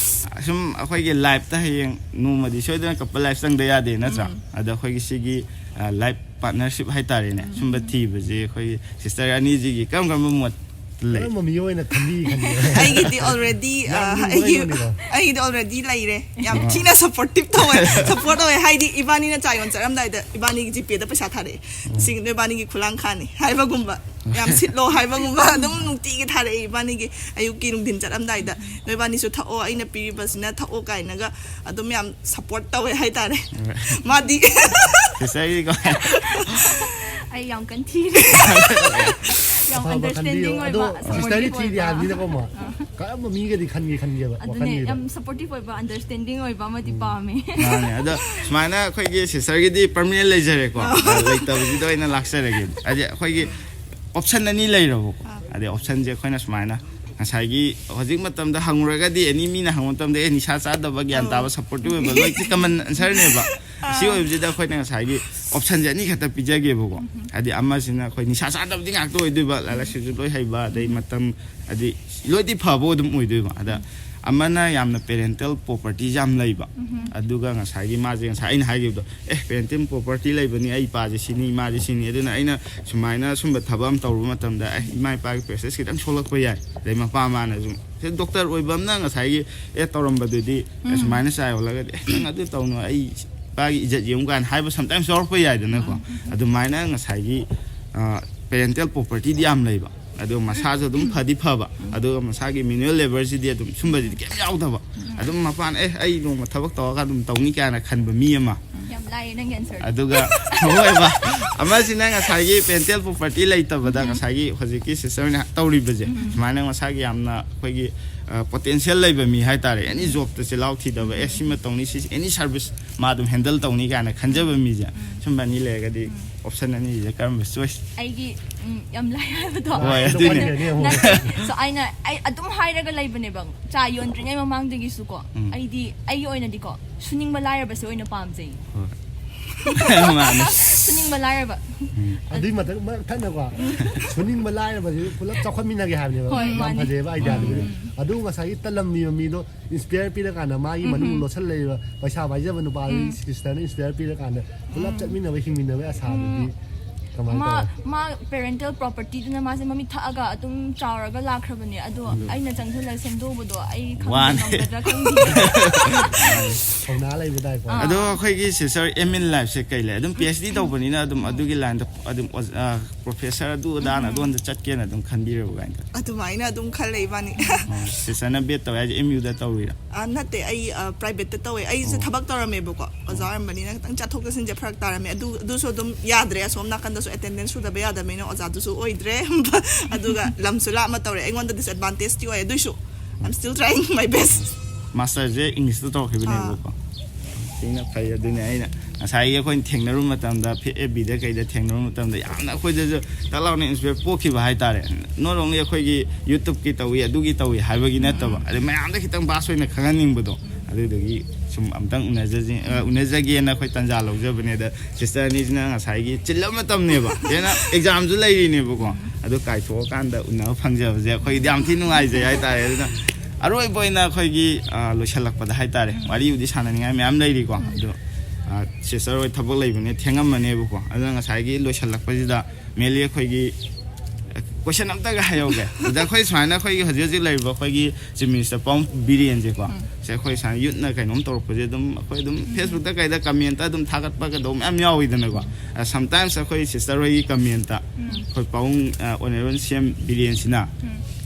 ꯁꯨꯝ ꯑꯩꯈꯣꯏꯒꯤ ꯂꯥꯏꯐꯇ ꯍꯌꯦꯡ ꯅꯣꯡꯃꯗꯤ ꯁꯣꯏꯗꯅ ꯀꯄꯜ ꯂꯥꯏꯐ ꯆꯪꯗ ꯌꯥꯗꯦ, ꯅꯠꯇ꯭ꯔꯥ? ꯑꯗꯣ ꯑꯩꯈꯣꯏꯒꯤ ꯁꯤꯒꯤ, ꯑ, ꯂꯥꯏꯐ ꯄꯥꯔꯠꯅꯔꯁꯤꯞ ꯍꯥꯏꯇꯥꯔꯦꯅꯦ, ꯁꯨꯝꯕ ꯊꯤꯕꯁꯦ ꯑꯩꯈꯣꯏꯒꯤ ꯁꯤꯁꯇꯔ ꯑꯅꯤꯁꯤꯒꯤ ꯀꯔꯝ ꯀꯔꯝꯕ ꯃꯣꯠ ꯂꯩ꯫ ꯀꯔꯝꯕ ꯃꯤꯑꯣꯏ ꯑꯣꯏꯅ ꯈꯟꯕꯤ ꯈꯟꯕꯤ? ꯑꯩꯒꯤꯗꯤ already ꯌꯥꯝ ꯑ, ꯂꯨꯕ ꯑꯩꯒꯤ ꯑꯣꯏꯕꯅꯤꯀꯣ꯫ ꯑꯩꯒꯤꯗꯤ already ꯂꯩꯔꯦ꯫ ꯌꯥꯝ ꯊꯤꯅ supportive ꯇꯧꯋꯦ꯫ Support ꯇꯧꯋꯦ ꯍꯥꯏꯗꯤ ꯏꯕꯥꯅꯤꯅ ꯆꯥ ꯌꯣꯟ ꯆꯠꯂꯝꯗꯥꯏꯗ ꯏꯕꯥꯅꯤꯒꯤ GPayꯗ ꯄꯩꯁꯥ ꯊꯥꯔꯛꯑꯦ꯫ "ꯁꯤ ꯅꯣꯏꯕꯥꯅꯤꯒꯤ ꯈꯨꯂꯥꯡꯈꯥꯡꯅꯤ" ꯍꯥꯏꯕꯒꯨꯝꯕ, "ꯌꯥꯝ ꯁꯤꯠꯂꯣ" ꯍꯥꯏꯕꯒꯨꯝꯕ ꯑꯗꯨꯝ ꯅꯨꯡꯇꯤꯒꯤ ꯊꯥꯔꯛꯑꯦ ꯏꯕꯥꯅꯤꯒꯤ꯫ ꯑꯌꯨꯛꯀꯤ ꯅꯨꯡꯊꯤꯟ ꯆꯠꯂꯝꯗꯥꯏꯗ "ꯅꯣꯏꯕꯥꯅꯤꯁꯨ ꯊꯛꯑꯣ, ꯑꯩꯅ ꯄꯤꯔꯤꯕꯁꯤꯅ ꯊꯛꯑꯣ" ꯀꯥꯏꯅꯒ ꯑꯗꯨꯝ ꯌꯥꯝ support ꯇꯧꯋꯦ ꯍꯥꯏꯇꯥꯔꯦ꯫ ꯃꯥꯗꯤ ꯁꯤꯁꯇꯔꯒꯤꯀꯣ꯫ ꯑꯩ ꯌꯥꯝ ꯀꯟꯊꯤꯔꯦ꯫ ꯌꯥꯝ ꯑꯐꯕ understanding ꯈꯟꯕꯤꯌꯨ꯫ ꯑꯗꯣ ꯑꯣꯏꯕ, ꯁꯤꯁꯇꯔꯗꯤ supportive ꯊꯤꯗꯤ ꯑꯣꯏꯕ꯫ ꯍꯥꯏꯕꯅꯤꯅꯀꯣ, ꯃꯥ ꯀꯔꯝꯕ ꯃꯤꯒꯗꯤ ꯈꯟꯒꯦ ꯈꯟꯒꯦꯕ ꯑꯗꯨꯅꯦ ꯋꯥꯈꯜꯁꯤꯗ? ꯌꯥꯝ supportive ꯑꯣꯏꯕ, understanding ꯑꯣꯏꯕ ꯑꯃꯗꯤ ꯄꯥꯝꯃꯦ꯫ ꯃꯥꯅꯦ꯫ ꯑꯗꯣ ꯁꯨꯃꯥꯏꯅ ꯑꯩꯈꯣꯏꯒꯤ ꯁꯤꯁꯇꯔꯒꯤꯗꯤ permanent ꯂꯩꯖꯔꯦꯀꯣ꯫ ꯂꯩꯇꯕꯁꯤꯗ ꯑꯣꯏꯅ ꯂꯥꯛꯆꯔꯒꯦ꯫ ꯍꯥꯏꯗꯤ ꯑꯩꯈꯣꯏꯒꯤ option ꯑꯅꯤ ꯂꯩꯔꯕꯀꯣ꯫ ꯑꯗꯩ optionꯁꯦ ꯑꯩꯈꯣꯏꯅ ꯁꯨꯃꯥꯏꯅ ꯉꯁꯥꯏꯒꯤ ꯍꯧꯖꯤꯛ ꯃꯇꯝꯗ ꯍꯪꯉꯨꯔꯒꯗꯤ ꯑꯦꯅꯤ ꯃꯤꯅ ꯍꯪꯕ ꯃꯇꯝꯗ "ꯑꯦ, ꯅꯤꯁꯥ ꯆꯥꯗꯕ, ꯒ꯭ꯌꯥꯟ ꯇꯥꯕ, supportive ꯑꯣꯏꯕ", ꯂꯣꯏ common answerꯅꯦꯕ꯫ ꯁꯤ ꯑꯣꯏꯕꯁꯤꯗ ꯑꯩꯈꯣꯏꯅ ꯉꯁꯥꯏꯒꯤ optionꯁꯦ ꯑꯅꯤ ꯈꯛꯇ ꯄꯤꯖꯒꯦꯕꯀꯣ꯫ ꯍꯥꯏꯗꯤ ꯑꯃꯁꯤꯅ ꯑꯩꯈꯣꯏ ꯅꯤꯁꯥ ꯆꯥꯗꯕꯗꯤ ꯉꯥꯛꯇ ꯑꯣꯏꯗꯣꯏꯕ, ꯂꯥꯏꯔꯤꯛ ꯂꯥꯏꯁꯨꯁꯨ ꯂꯣꯏ ꯍꯩꯕ, ꯑꯗꯩ ꯃꯇꯝ ꯍꯥꯏꯗꯤ ꯂꯣꯏꯗꯤ ꯐꯕ ꯑꯗꯨꯝ ꯑꯣꯏꯗꯣꯏꯕ꯫ ꯑꯗ ꯑꯃꯅ ꯌꯥꯝꯅ parental propertyꯁꯦ ꯌꯥꯝ ꯂꯩꯕ, ꯑꯗꯨꯒ ꯉꯁꯥꯏꯒꯤ ꯃꯥꯁꯦ ꯉꯁꯥꯏ ꯑꯩꯅ ꯍꯥꯏꯈꯤꯕꯗꯣ, "ꯑꯦ, parental property ꯂꯩꯕꯅꯤ, ꯑꯩ ꯏꯄꯥꯁꯦ ꯁꯤꯅꯤ, ꯏꯃꯥꯁꯦ ꯁꯤꯅꯤ", ꯑꯗꯨꯅ ꯑꯩꯅ ꯁꯨꯃꯥꯏꯅ ꯁꯨꯝꯕ ꯊꯕꯛ ꯑꯃ ꯇꯧꯔꯨꯕ ꯃꯇꯝꯗ "ꯑꯦ, ꯏꯃꯥ ꯏꯄꯥꯒꯤ prestige ꯈꯤꯇꯪ ꯁꯣꯛꯂꯛꯄ ꯌꯥꯏ", ꯑꯗꯩ ꯃꯄꯥ ꯃꯥꯅꯁꯨ, ꯁꯤ ꯗꯣꯛꯇꯔ ꯑꯣꯏꯕ ꯑꯃꯅ ꯉꯁꯥꯏꯒꯤ "ꯑꯦ, ꯇꯧꯔꯝꯕꯗꯨꯗꯤ, ꯑꯦ, ꯁꯨꯃꯥꯏꯅ ꯆꯥꯏ ꯑꯣꯜꯂꯒꯗꯤ, ꯑꯦ, ꯅꯪ ꯑꯗꯨ ꯇꯧꯅꯨ, ꯑꯩ ꯏꯄꯥꯒꯤ ꯏꯖꯠ ꯌꯦꯡꯉꯨ" ꯀꯥꯏꯅ ꯍꯥꯏꯕ sometimes ꯌꯥꯎꯔꯛꯄ ꯌꯥꯏꯗꯅꯀꯣ꯫ ꯑꯗꯨꯃꯥꯏꯅ ꯉꯁꯥꯏꯒꯤ parental propertyꯗꯤ ꯌꯥꯝ ꯂꯩꯕ, ꯑꯗꯣ ꯃꯁꯥꯁꯨ ꯑꯗꯨꯝ ꯐꯗꯤ ꯐꯕ, ꯑꯗꯨꯒ ꯃꯁꯥꯒꯤ manual labourꯁꯤꯗꯤ ꯑꯗꯨꯝ ꯁꯨꯝꯕꯁꯤꯗꯤ ꯀꯩꯝ ꯌꯥꯎꯗꯕ꯫ ꯑꯗꯨꯝ ꯃꯄꯥꯟ "ꯑꯦ, ꯑꯩ ꯅꯣꯡꯃ ꯊꯕꯛ ꯇꯧꯔꯒ ꯑꯗꯨꯝ ꯇꯧꯅꯤ" ꯀꯥꯏꯅ ꯈꯟꯕ ꯃꯤ ꯑꯃ꯫ ꯌꯥꯝ ꯂꯥꯏꯌꯦ ꯅꯪꯒꯤ answer꯫ ꯑꯗꯨꯒ ꯍꯣꯏꯕ, ꯑꯃꯁꯤꯅ ꯉꯁꯥꯏꯒꯤ parental property ꯂꯩꯇꯕꯗ ꯉꯁꯥꯏꯒꯤ ꯍꯧꯖꯤꯛꯀꯤ ꯁꯤꯁꯇꯔꯅ ꯇꯧꯔꯤꯕꯁꯦ, ꯁꯨꯃꯥꯏꯅ ꯃꯁꯥꯒꯤ ꯌꯥꯝꯅ ꯑꯩꯈꯣꯏꯒꯤ potential ꯂꯩꯕ ꯃꯤ ꯍꯥꯏꯇꯥꯔꯦ, ꯑꯦꯅꯤ ꯖꯣꯕꯇ ꯆꯤꯜꯍꯥꯎ ꯊꯤꯗꯕ, "ꯑꯦ, ꯁꯤꯃ ꯇꯧꯅꯤ, ꯁꯤ any service ꯃꯥ ꯑꯗꯨꯝ handle ꯇꯧꯅꯤ" ꯀꯥꯏꯅ ꯈꯟꯖꯕ ꯃꯤꯁꯦ, ꯁꯨꯝꯕ ꯑꯅꯤ ꯂꯩꯔꯒꯗꯤ option ꯑꯅꯤꯁꯦ ꯀꯔꯝꯕ choice? ꯑꯩꯒꯤ ꯎꯝ, ꯌꯥꯝ ꯂꯥꯏ ꯍꯥꯏꯕꯗꯣ꯫ ꯍꯣꯏ, ꯑꯗꯨꯅꯦ꯫ ꯅꯠꯇꯦ꯫ So, ꯑꯩꯅ ꯑꯩ ꯑꯗꯨꯝ ꯍꯥꯏꯔꯒ ꯂꯩꯕꯅꯦꯕ, ꯆꯥ ꯌꯣꯟꯗ꯭ꯔꯤꯉꯩ ꯃꯃꯥꯡꯗꯒꯤꯁꯨꯀꯣ꯫ ꯎꯝ꯫ ꯑꯩꯗꯤ ꯑꯩꯒꯤ ꯑꯣꯏꯅꯗꯤꯀꯣ, ꯁꯨꯅꯤꯡꯕ ꯂꯥꯏꯔꯕꯁꯦ ꯑꯣꯏꯅ ꯄꯥꯝꯖꯩ꯫ ꯍꯣꯏ꯫ ꯃꯥꯅꯦ꯫ ꯁꯨꯅꯤꯡꯕ ꯂꯥꯏꯔꯕ꯫ ꯑꯗꯨꯏ ꯃꯊꯛ ꯃꯊꯪꯗꯀꯣ, ꯁꯨꯅꯤꯡꯕ ꯂꯥꯏꯔꯕꯁꯤ ꯄꯨꯂꯞ ꯆꯥꯎꯈꯠꯃꯤꯟꯅꯒꯦ ꯍꯥꯏꯕꯅꯦꯕ꯫ ꯍꯣꯏ, ꯌꯥꯝ ꯃꯥꯅꯦ꯫ ꯐꯖꯩꯕ ideaꯗꯨꯗꯤ꯫ ꯑꯗꯨ ꯉꯁꯥꯏꯒꯤ ꯇꯜꯂꯝꯃꯤꯕ ꯃꯤꯗꯣ inspire ꯄꯤꯔꯀꯥꯟꯗ ꯃꯥꯒꯤ ꯃꯅꯨꯡ ꯂꯣꯠꯁꯜ ꯂꯩꯔꯤꯕ ꯄꯩꯁꯥ ꯄꯥꯏꯖꯕ ꯅꯨꯄꯥꯗꯨꯒꯤ sisterꯅ inspire ꯄꯤꯔꯀꯥꯟꯗ ꯄꯨꯂꯞ ꯆꯠꯃꯤꯟꯅꯕ ꯍꯤꯡꯃꯤꯟꯅꯕꯒꯤ ꯑꯁꯥꯗꯨꯗꯤ ꯀꯃꯥꯏꯅ ꯃꯥ ꯇꯧꯔꯦ? ꯃꯥ ꯄꯦꯔꯦꯟꯇꯦꯜ ꯄ꯭ꯔꯣꯄꯔꯇꯤꯗꯨꯅ ꯃꯥꯁꯦ ꯃꯃꯤꯠ ꯊꯛꯑꯒ ꯑꯗꯨꯝ ꯆꯥꯎꯔꯒ ꯂꯥꯛꯈ꯭ꯔꯕꯅꯦ꯫ ꯑꯗꯣ ꯑꯗꯨ ꯑꯩꯅ ꯆꯪꯁꯤꯜꯂꯒ ꯁꯦꯝꯗꯣꯛꯎꯕꯗꯣ ꯑꯩ ꯈꯪꯗꯦ, ꯋꯥꯅꯤ꯫ ꯉꯝꯒꯗ꯭ꯔꯥ ꯈꯪꯗꯦ꯫ ꯊꯧꯅꯥ ꯂꯩꯕ ꯇꯥꯏꯞꯀꯣ꯫ ꯑꯥ꯫ ꯑꯗꯣ ꯑꯩꯈꯣꯏꯒꯤ ꯁꯤꯁꯇꯔ ꯑꯦꯝ ꯏꯟ ꯂꯥꯏꯐꯁꯦ ꯀꯩ ꯂꯩ? ꯑꯗꯨꯝ ꯄꯤ ꯑꯩꯆ ꯗꯤ ꯇꯧꯕꯅꯤꯅ ꯑꯗꯨꯝ ꯑꯗꯨꯒꯤ ꯂꯥꯏꯟꯗ ꯑꯗꯨꯝ ꯄ꯭ꯔꯣꯐꯦꯁꯔ ꯑꯗꯨ ꯑꯗꯥꯅ ꯑꯗꯣꯝꯗ ꯆꯠꯀꯦꯅ ꯑꯗꯨꯝ ꯈꯟꯕꯤꯔꯕ ꯀꯥꯏꯅ ꯈꯜꯂꯤ? ꯑꯗꯨꯃꯥꯏꯅ ꯑꯗꯨꯝ ꯈꯜꯂꯦ ꯏꯕꯥꯅꯤ꯫ ꯁꯤꯁꯇꯔꯅ ꯕꯦꯠ ꯇꯧꯋꯦ ꯍꯥꯏꯁꯦ ꯑꯦꯝ ꯌꯨꯗ ꯇꯧꯔꯤꯔꯥ? ꯑ, ꯅꯠꯇꯦ, ꯑꯩ ꯄ꯭ꯔꯥꯏꯚꯦꯠꯇ ꯇꯧꯋꯦ꯫ ꯑꯩꯁꯦ ꯊꯕꯛ ꯇꯧꯔꯝꯃꯦꯕꯀꯣ, ꯑꯣꯖꯥ ꯑꯣꯏꯔꯝꯕꯅꯤꯅ ꯈꯤꯇꯪ ꯆꯠꯊꯣꯛ ꯆꯠꯁꯤꯟꯁꯦ ꯐꯔꯛ ꯇꯥꯔꯝꯃꯦ꯫ ꯑꯗꯨ ꯑꯗꯨꯁꯨ ꯑꯗꯨꯝ ꯌꯥꯗ꯭ꯔꯦ꯫ ꯑꯁꯣꯝ ꯅꯥꯀꯟꯗꯁꯨ ꯑꯦꯇꯦꯟꯗꯦꯟꯁ ꯁꯨꯗꯕ ꯌꯥꯗꯕꯅꯤꯅ ꯑꯣꯖꯥꯗꯨꯁꯨ ꯑꯣꯏꯗ꯭ꯔꯦ꯫ ꯑꯗꯨꯒ ꯂꯝꯁꯨ ꯂꯥꯞꯅ ꯇꯧꯔꯦ꯫ ꯑꯩꯉꯣꯟꯗ ꯗꯤꯁꯑꯦꯗꯚꯥꯟꯇꯦꯖꯇꯤ ꯑꯣꯏ꯫ ꯑꯗꯨꯏꯁꯨ I'm still trying my best. ꯃꯥꯁꯇꯔꯁꯦ ꯏꯪꯂꯤꯁꯇ ꯇꯧꯔꯛꯈꯤꯕꯅꯦꯕꯀꯣ꯫ ꯁꯤꯅ ꯐꯩ꯫ ꯑꯗꯨꯅꯦ ꯑꯩꯅ ꯉꯁꯥꯏꯒꯤ ꯑꯩꯈꯣꯏꯅ ꯊꯦꯡꯅꯔꯨꯕ ꯃꯇꯝꯗ, ꯑꯦꯐ ꯕꯤꯗ ꯀꯩꯗ ꯊꯦꯡꯅꯔꯨꯕ ꯃꯇꯝꯗ ꯌꯥꯝꯅ ꯑꯩꯈꯣꯏꯗꯁꯨ ꯇꯛ ꯂꯥꯎꯅ ꯏꯟꯁꯄꯤꯌꯔ ꯄꯣꯛꯈꯤꯕ ꯍꯥꯏꯇꯥꯔꯦ꯫ ꯅꯣꯠ ꯑꯣꯡꯂꯤ ꯑꯩꯈꯣꯏꯒꯤ ꯌꯨꯇ꯭ꯌꯨꯕꯀꯤ ꯇꯧꯏ, ꯑꯗꯨꯒꯤ ꯇꯧꯏ ꯍꯥꯏꯕꯒꯤ ꯅꯠꯇꯕ, ꯑꯗꯩ ꯃꯌꯥꯝꯗ ꯈꯤꯇꯪ ꯚꯥꯁ ꯑꯣꯏꯅ ꯈꯪꯍꯟꯅꯤꯡꯕꯗꯣ, ꯑꯗꯨꯗꯨꯒꯤ ꯁꯨꯝ ꯑꯝꯇꯪ ꯎꯅꯖꯁꯤ-, ꯑ, ꯎꯅꯖꯒꯦꯅ ꯑꯩꯈꯣꯏ ꯇꯥꯟꯖꯥ ꯂꯧꯖꯕꯅꯦ꯫ ꯑꯗ ꯁꯤꯁꯇꯔ ꯑꯅꯤꯁꯤꯅ ꯉꯁꯥꯏꯒꯤ ꯆꯤꯜꯂꯕ ꯃꯇꯝꯅꯦꯕ, ꯍꯦꯟꯅ ꯑꯦꯛꯖꯥꯝꯁꯨ ꯂꯩꯔꯤꯅꯦꯕꯀꯣ, ꯑꯗꯨ ꯀꯥꯏꯊꯣꯛꯑꯀꯥꯟꯗ ꯎꯅꯕ ꯐꯪꯖꯕꯁꯦ ꯑꯩꯈꯣꯏꯒꯤꯗꯤ ꯌꯥꯝ ꯊꯤ ꯅꯨꯡꯉꯥꯏꯖꯩ ꯍꯥꯏꯇꯥꯔꯦ꯫ ꯑꯗꯨꯅ ꯑꯔꯣꯏꯕ ꯑꯣꯏꯅ ꯑꯩꯈꯣꯏꯒꯤ, ꯑ, ꯂꯣꯏꯁꯤꯜꯂꯛꯄꯗ ꯍꯥꯏꯇꯥꯔꯦ, ꯋꯥꯔꯤꯕꯨꯗꯤ ꯁꯥꯟꯅꯅꯤꯡꯉꯥꯏ ꯃꯌꯥꯝ ꯂꯩꯔꯤꯀꯣ, ꯑꯗꯣ, ꯑ, ꯁꯤꯁꯇꯔ ꯍꯣꯏ ꯊꯕꯛ ꯂꯩꯕꯅꯦ, ꯊꯦꯡꯉꯝꯃꯅꯦꯕꯀꯣ꯫ ꯑꯗꯨꯅ ꯉꯁꯥꯏꯒꯤ ꯂꯣꯏꯁꯤꯜꯂꯛꯄꯁꯤꯗ ꯃꯦꯟꯂꯤ ꯑꯩꯈꯣꯏꯒꯤ ꯀꯣꯏꯁꯟ ꯑꯝꯇꯒ ꯍꯥꯏꯍꯧꯒꯦ꯫ ꯑꯗ ꯑꯩꯈꯣꯏ ꯁꯨꯃꯥꯏꯅ ꯑꯩꯈꯣꯏꯒꯤ ꯍꯧꯖꯤꯛ ꯍꯧꯖꯤꯛ ꯂꯩꯔꯤꯕ ꯑꯩꯈꯣꯏꯒꯤ ꯆꯤꯐ ꯃꯤꯅꯤꯁꯇꯔ ꯄꯥꯎ ꯕꯤꯔꯦꯟꯁꯦꯀꯣ, ꯁꯦ ꯑꯩꯈꯣꯏ ꯁꯨꯃꯥꯏꯅ ꯌꯨꯠꯅ ꯀꯩꯅꯣꯝ ꯇꯧꯔꯛꯄꯁꯦ ꯑꯗꯨꯝ ꯑꯩꯈꯣꯏ ꯑꯗꯨꯝ ꯐꯦꯁꯕꯨꯛꯇ ꯀꯩꯗ ꯀꯃꯦꯟꯇ ꯑꯗꯨꯝ ꯊꯥꯒꯠꯄ ꯀꯩꯗꯧꯕ ꯃꯌꯥꯝ ꯌꯥꯎꯋꯤꯗꯅꯀꯣ꯫ ꯁꯝꯇꯥꯏꯝꯁ ꯑꯩꯈꯣꯏ ꯁꯤꯁꯇꯔ ꯍꯣꯏꯒꯤ ꯀꯃꯦꯟꯇ ꯑꯩꯈꯣꯏ ꯄꯥꯕꯨꯡ ꯑꯣꯅꯔꯦꯕꯜ ꯁꯤ ꯑꯦꯝ ꯕꯤꯔꯦꯟꯁꯤꯅ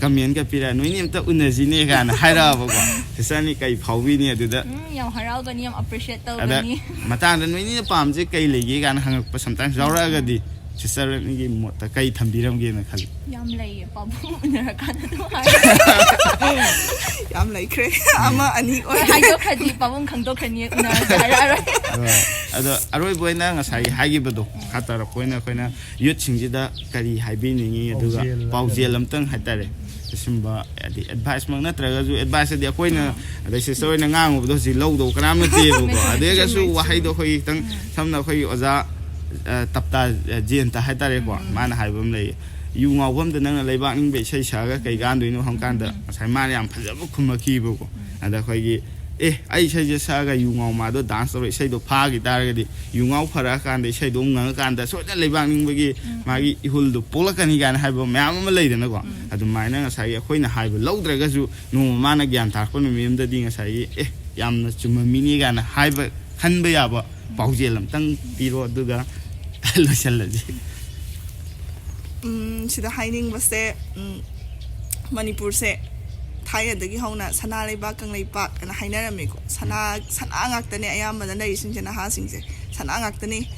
ꯀꯃꯦꯟꯒ ꯄꯤꯔꯛꯑꯦ, "ꯅꯣꯏꯅꯤ ꯑꯝꯇ ꯎꯅꯁꯤꯅꯦ" ꯀꯥꯏꯅ ꯍꯥꯏꯔꯛꯑꯕꯀꯣ꯫ ꯁꯤꯁꯇꯔꯅꯤ ꯀꯩ ꯐꯥꯎꯕꯤꯅꯤ ꯑꯗꯨꯗ? ꯎꯝ, ꯌꯥꯝ ꯍꯔꯥꯎꯒꯅꯤ, ꯌꯥꯝ ꯑꯦꯄ꯭ꯔꯤꯁꯤꯌꯦꯠ ꯑꯗ ꯇꯧꯒꯅꯤ꯫ ꯃꯇꯥꯡꯗ ꯅꯣꯏꯅꯤꯅ ꯄꯥꯝꯕꯁꯦ ꯀꯩ ꯂꯩꯒꯦ ꯀꯥꯏꯅ ꯍꯪꯉꯛꯄ ꯁꯝꯇꯥꯏꯝꯁ ꯌꯥꯎꯔꯛꯑꯒꯗꯤ ꯁꯤꯁꯇꯔꯅꯤꯒꯤ ꯃꯣꯠꯇ ꯀꯩ ꯊꯝꯕꯤꯔꯝꯒꯦꯅ ꯈꯜꯂꯤ? ꯌꯥꯝ ꯂꯩꯌꯦ, ꯄꯥꯕꯨꯡ ꯎꯅꯔꯀꯥꯟꯗ ꯑꯗꯨꯝ ꯍꯥꯏꯔꯒꯦ꯫ ꯌꯥꯝ ꯂꯩꯈ꯭ꯔꯦ꯫ ꯑꯃ ꯑꯅꯤ ꯍꯣꯏ, ꯑꯣꯏ꯫ ꯍꯥꯏꯗꯣꯛꯈ꯭ꯔꯗꯤ ꯄꯥꯕꯨꯡ ꯈꯪꯗꯣꯛꯈ꯭ꯔꯅꯤ, ꯎꯅꯔꯁꯦ ꯍꯥꯏꯔꯛꯑꯔꯣꯏ꯫ ꯑꯗꯣ ꯑꯔꯣꯏꯕ ꯑꯣꯏꯅ ꯉꯁꯥꯏꯒꯤ ꯍꯥꯏꯈꯤꯕꯗꯣ ꯃꯈꯥ ꯇꯥꯔꯛꯄ ꯑꯣꯏꯅ ꯑꯩꯈꯣꯏꯅ ꯌꯨꯠꯁꯤꯡꯁꯤꯗ ꯀꯔꯤ ꯍꯥꯏꯕꯤꯅꯤꯡꯉꯤ, ꯑꯗꯨꯒ ꯄꯥꯎꯖꯦꯜ ꯄꯥꯎꯖꯦꯜ ꯑꯝꯇꯪ ꯍꯥꯏꯇꯥꯔꯦ, ꯑꯁꯤꯒꯨꯝꯕ ꯍꯥꯏꯗꯤ ꯑꯦꯗꯚꯥꯏꯁꯃꯛ ꯅꯠꯇ꯭ꯔꯒꯁꯨ, ꯑꯦꯗꯚꯥꯏꯁ ꯍꯥꯏꯗꯤ ꯑꯩꯈꯣꯏꯅ ꯑꯗꯩ ꯁꯤꯁꯇꯔ ꯍꯣꯏꯅ ꯉꯥꯡꯉꯨꯕꯗꯣ ꯍꯧꯖꯤꯛ ꯂꯧꯗꯧ ꯀꯅꯥꯝ ꯅꯠꯇꯦꯕꯀꯣ꯫ ꯑꯗꯨ ꯑꯣꯏꯔꯒꯁꯨ ꯋꯥꯍꯩꯗꯣ ꯑꯩꯈꯣꯏꯒꯤ ꯈꯤꯇꯪ ꯁꯝꯅ ꯑꯩꯈꯣꯏꯒꯤ ꯑꯣꯖꯥ, ꯑ, ꯇꯞꯇꯥ, ꯑ, ꯖꯌꯟꯇ ꯍꯥꯏꯇꯥꯔꯦꯀꯣ, ꯃꯥꯅ ꯍꯥꯏꯕ ꯑꯃ ꯂꯩꯌꯦ, "ꯌꯨ ꯉꯥꯎꯕ ꯑꯝꯗ ꯅꯪꯅ ꯂꯩꯕꯥꯛ ꯅꯤꯡꯕ ꯏꯁꯩ ꯁꯛꯑꯒ ꯀꯩ ꯀꯥꯟꯗꯣꯏꯅꯣ?" ꯍꯪꯀꯥꯟꯗ ꯉꯁꯥꯏ ꯃꯥꯅ ꯌꯥꯝ ꯐꯖꯕ ꯈꯨꯝꯃꯛꯈꯤꯕꯀꯣ꯫ ꯑꯗ ꯑꯩꯈꯣꯏꯒꯤ ꯑꯦ, ꯑꯩ ꯏꯁꯩꯁꯦ ꯁꯛꯑꯒ ꯌꯨ ꯉꯥꯎ ꯃꯥꯗꯣ ꯗꯥꯟꯁ ꯇꯧꯔ ꯏꯁꯩꯗꯣ ꯐꯥꯈꯤ ꯇꯥꯔꯒꯗꯤ, ꯌꯨ ꯉꯥꯎ ꯐꯔꯛꯑꯀꯥꯟꯗ ꯏꯁꯩꯗꯣ ꯑꯃꯨꯛ ꯉꯪꯉꯀꯥꯟꯗ ꯁꯣꯏꯗꯅ ꯂꯩꯕꯥꯛ ꯅꯤꯡꯕꯒꯤ ꯃꯥꯒꯤ ꯏꯍꯨꯜꯗꯣ ꯄꯣꯛꯂꯛꯀꯅꯤ ꯀꯥꯏꯅ ꯍꯥꯏꯕ ꯃꯌꯥꯝ ꯑꯃ ꯂꯩꯗꯅꯀꯣ꯫ ꯑꯗꯨꯃꯥꯏꯅ ꯉꯁꯥꯏꯒꯤ ꯑꯩꯈꯣꯏꯅ ꯍꯥꯏꯕ ꯂꯧꯗ꯭ꯔꯒꯁꯨ, ꯅꯣꯡꯃ ꯃꯥꯅ ꯒ꯭ꯌꯥꯟ ꯇꯥꯔꯛꯄ ꯅꯨꯃꯤꯠ ꯑꯃꯗꯗꯤ ꯉꯁꯥꯏꯒꯤ, "ꯑꯦ, ꯌꯥꯝꯅ ꯆꯨꯝꯃꯝꯃꯤꯅꯦ" ꯀꯥꯏꯅ ꯍꯥꯏꯕ, ꯈꯟꯕ ꯌꯥꯕ ꯄꯥꯎꯖꯦꯜ ꯑꯝꯇꯪ ꯄꯤꯔꯣ, ꯑꯗꯨꯒ ꯂꯣꯏꯁꯤꯜꯂꯁꯤ꯫ ꯎꯝ, ꯁꯤꯗ ꯍꯥꯏꯅꯤꯡꯕꯁꯦ, ꯎꯝ, ꯃꯅꯤꯄꯨꯔꯁꯦ ꯊꯥꯏꯅꯗꯒꯤ ꯍꯧꯅ ꯁꯅꯥ ꯂꯩꯕꯥꯛ, ꯀꯪꯂꯩꯄꯥꯛ ꯍꯥꯏꯅ ꯍꯥꯏꯅꯔꯝꯃꯤꯀꯣ꯫ ꯁꯅꯥ, ꯁꯅꯥ ꯉꯥꯛꯇꯅꯦ ꯑꯌꯥꯝꯕꯅ ꯂꯩꯔꯤꯁꯤꯡꯁꯦ, ꯅꯍꯥꯁꯤꯡꯁꯦ ꯁꯅꯥ ꯉꯥꯛꯇꯅꯤ꯫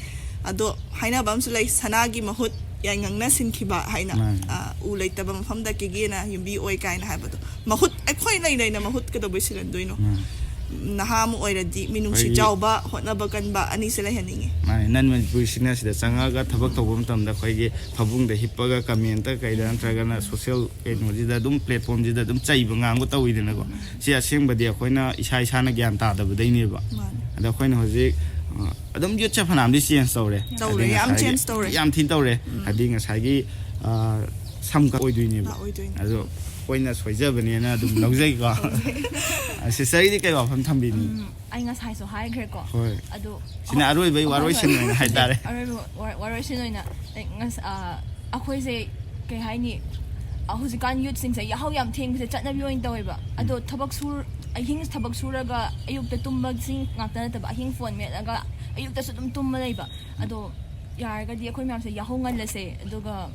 ꯑꯗꯣ ꯍꯥꯏꯅꯕ ꯑꯃꯁꯨ ꯂꯩ, "ꯁꯅꯥꯒꯤ ꯃꯍꯨꯠ ꯌꯥꯏꯉꯪꯅ ꯁꯤꯟꯈꯤꯕ" ꯍꯥꯏꯅ꯫ ꯃꯥꯅꯦ꯫ ꯑ, ꯎ ꯂꯩꯇꯕ ꯃꯐꯝꯗ ꯀꯦꯒꯦꯅ ꯌꯨꯝꯕꯤ ꯑꯣꯏ ꯀꯥꯏꯅ ꯍꯥꯏꯕꯗꯣ꯫ ꯃꯍꯨꯠ, ꯑꯩꯈꯣꯏ ꯂꯩ ꯂꯩꯅ ꯃꯍꯨꯠ ꯀꯩꯗꯧꯕꯩ ꯁꯤꯜꯍꯟꯗꯣꯏꯅꯣ? ꯃꯥꯅꯦ꯫ ꯅꯍꯥ ꯑꯃ ꯑꯣꯏꯔꯗꯤ ꯃꯤꯅꯨꯡꯁꯤ ꯑꯩꯈꯣꯏꯒꯤ ꯆꯥꯎꯕ, ꯍꯣꯠꯅꯕ ꯀꯟꯕ ꯑꯅꯤꯁꯦ ꯂꯩꯍꯟꯅꯤꯡꯉꯤ꯫ ꯃꯥꯅꯦ, ꯅꯟ ꯃꯅꯤꯄꯨꯔꯤꯁꯤꯡꯅ ꯁꯤꯗ ꯆꯪꯉꯒ ꯊꯕꯛ ꯇꯧꯕ ꯃꯇꯝꯗ ꯑꯩꯈꯣꯏꯒꯤ ꯐꯃꯨꯡꯗ ꯍꯤꯞꯄꯒ ꯀꯃꯦꯟꯇ ꯀꯩꯗ ꯅꯠꯇ꯭ꯔꯒꯅ ꯁꯣꯁꯤꯌꯦꯜ ꯀꯩꯅꯣꯁꯤꯗ ꯑꯗꯨꯝ, ꯄ꯭ꯂꯦꯠꯐꯣꯝꯁꯤꯗ ꯑꯗꯨꯝ ꯆꯩꯕ ꯉꯥꯡꯕ ꯇꯧꯋꯤꯗꯅꯀꯣ꯫ ꯁꯤ ꯑꯁꯦꯡꯕꯗꯤ ꯑꯩꯈꯣꯏꯅ ꯏꯁꯥ ꯏꯁꯥꯅ ꯒ꯭ꯌꯥꯟ ꯇꯥꯗꯕꯗꯩꯅꯦꯕ꯫ ꯃꯥꯅꯦ꯫ ꯑꯗꯣ ꯑꯩꯈꯣꯏꯅ ꯍꯧꯖꯤꯛ, ꯑ, ꯑꯗꯨꯝ ꯌꯨꯠꯁꯦ ꯐꯅꯌꯥꯝꯗꯤ ꯆꯦꯟꯖ ꯇꯧꯔꯦ꯫ ꯇꯧꯔꯦ, ꯍꯥꯏꯗꯤ ꯌꯥꯝ ꯉꯁꯥꯏꯒꯤ ꯆꯦꯟꯖ ꯇꯧꯔꯦ꯫ ꯌꯥꯝ ꯊꯤꯅ ꯇꯧꯔꯦ꯫ ꯍꯥꯏꯗꯤ ꯉꯁꯥꯏꯒꯤ, ꯑ, ꯁꯝ ꯀꯛ ꯑꯣꯏꯗꯣꯏꯅꯦꯕ꯫ ꯑꯣꯏꯗꯣꯏꯅꯦ꯫ ꯑꯗꯣ ꯑꯩꯈꯣꯏꯅ ꯁꯣꯏꯖꯕꯅꯦꯅ ꯑꯗꯨꯝ ꯂꯧꯖꯩꯀꯣ꯫ ꯁꯤꯁꯇꯔꯒꯤꯗꯤ ꯀꯩ ꯋꯥꯐꯝ ꯊꯝꯕꯤꯅꯤꯡꯉꯤ? ꯎꯝ, ꯑꯩ ꯉꯁꯥꯏꯁꯨ ꯍꯥꯏꯈ꯭ꯔꯦꯀꯣ꯫ ꯍꯣꯏ꯫ ꯑꯗꯣ ꯁꯤꯅ ꯑꯔꯣꯏꯕ ꯋꯥꯔꯣꯏꯁꯤꯟ ꯑꯣꯏꯅ ꯍꯥꯏꯇꯥꯔꯦ꯫ ꯑꯔꯣꯏꯕ ꯋꯥ- ꯋꯥꯔꯣꯏꯁꯤꯟ ꯑꯣꯏꯅ, like, ꯉꯁ- ꯑ, ꯑꯩꯈꯣꯏꯁꯦ ꯀꯩ ꯍꯥꯏꯅꯤ, ꯑ, ꯍꯧꯖꯤꯛꯀꯥꯟ ꯌꯨꯠꯁꯤꯡꯁꯦ ꯌꯥꯍꯧ ꯌꯥꯝ ꯊꯦꯡꯕꯁꯦ ꯆꯠꯅꯕꯤ ꯑꯣꯏꯅ ꯇꯧꯋꯦꯕ꯫ ꯑꯗꯣ ꯊꯕꯛ ꯁꯨꯔ ꯑꯍꯤꯡ ꯊꯕꯛ ꯁꯨꯔꯒ ꯑꯌꯨꯛꯇ ꯇꯨꯝꯕꯁꯤ ꯉꯥꯛꯇ ꯅꯠꯇꯕ, ꯑꯍꯤꯡ ꯐꯣꯟ ꯃꯦꯠꯂꯒ ꯑꯌꯨꯛꯇꯁꯨ ꯑꯗꯨꯝ ꯇꯨꯝꯕ ꯂꯩꯕ꯫ ꯑꯗꯣ ꯌꯥꯔꯒꯗꯤ ꯑꯩꯈꯣꯏ ꯃꯌꯥꯝꯁꯦ ꯌꯥꯍꯧ ꯉꯜꯂꯁꯦ, ꯑꯗꯨꯒ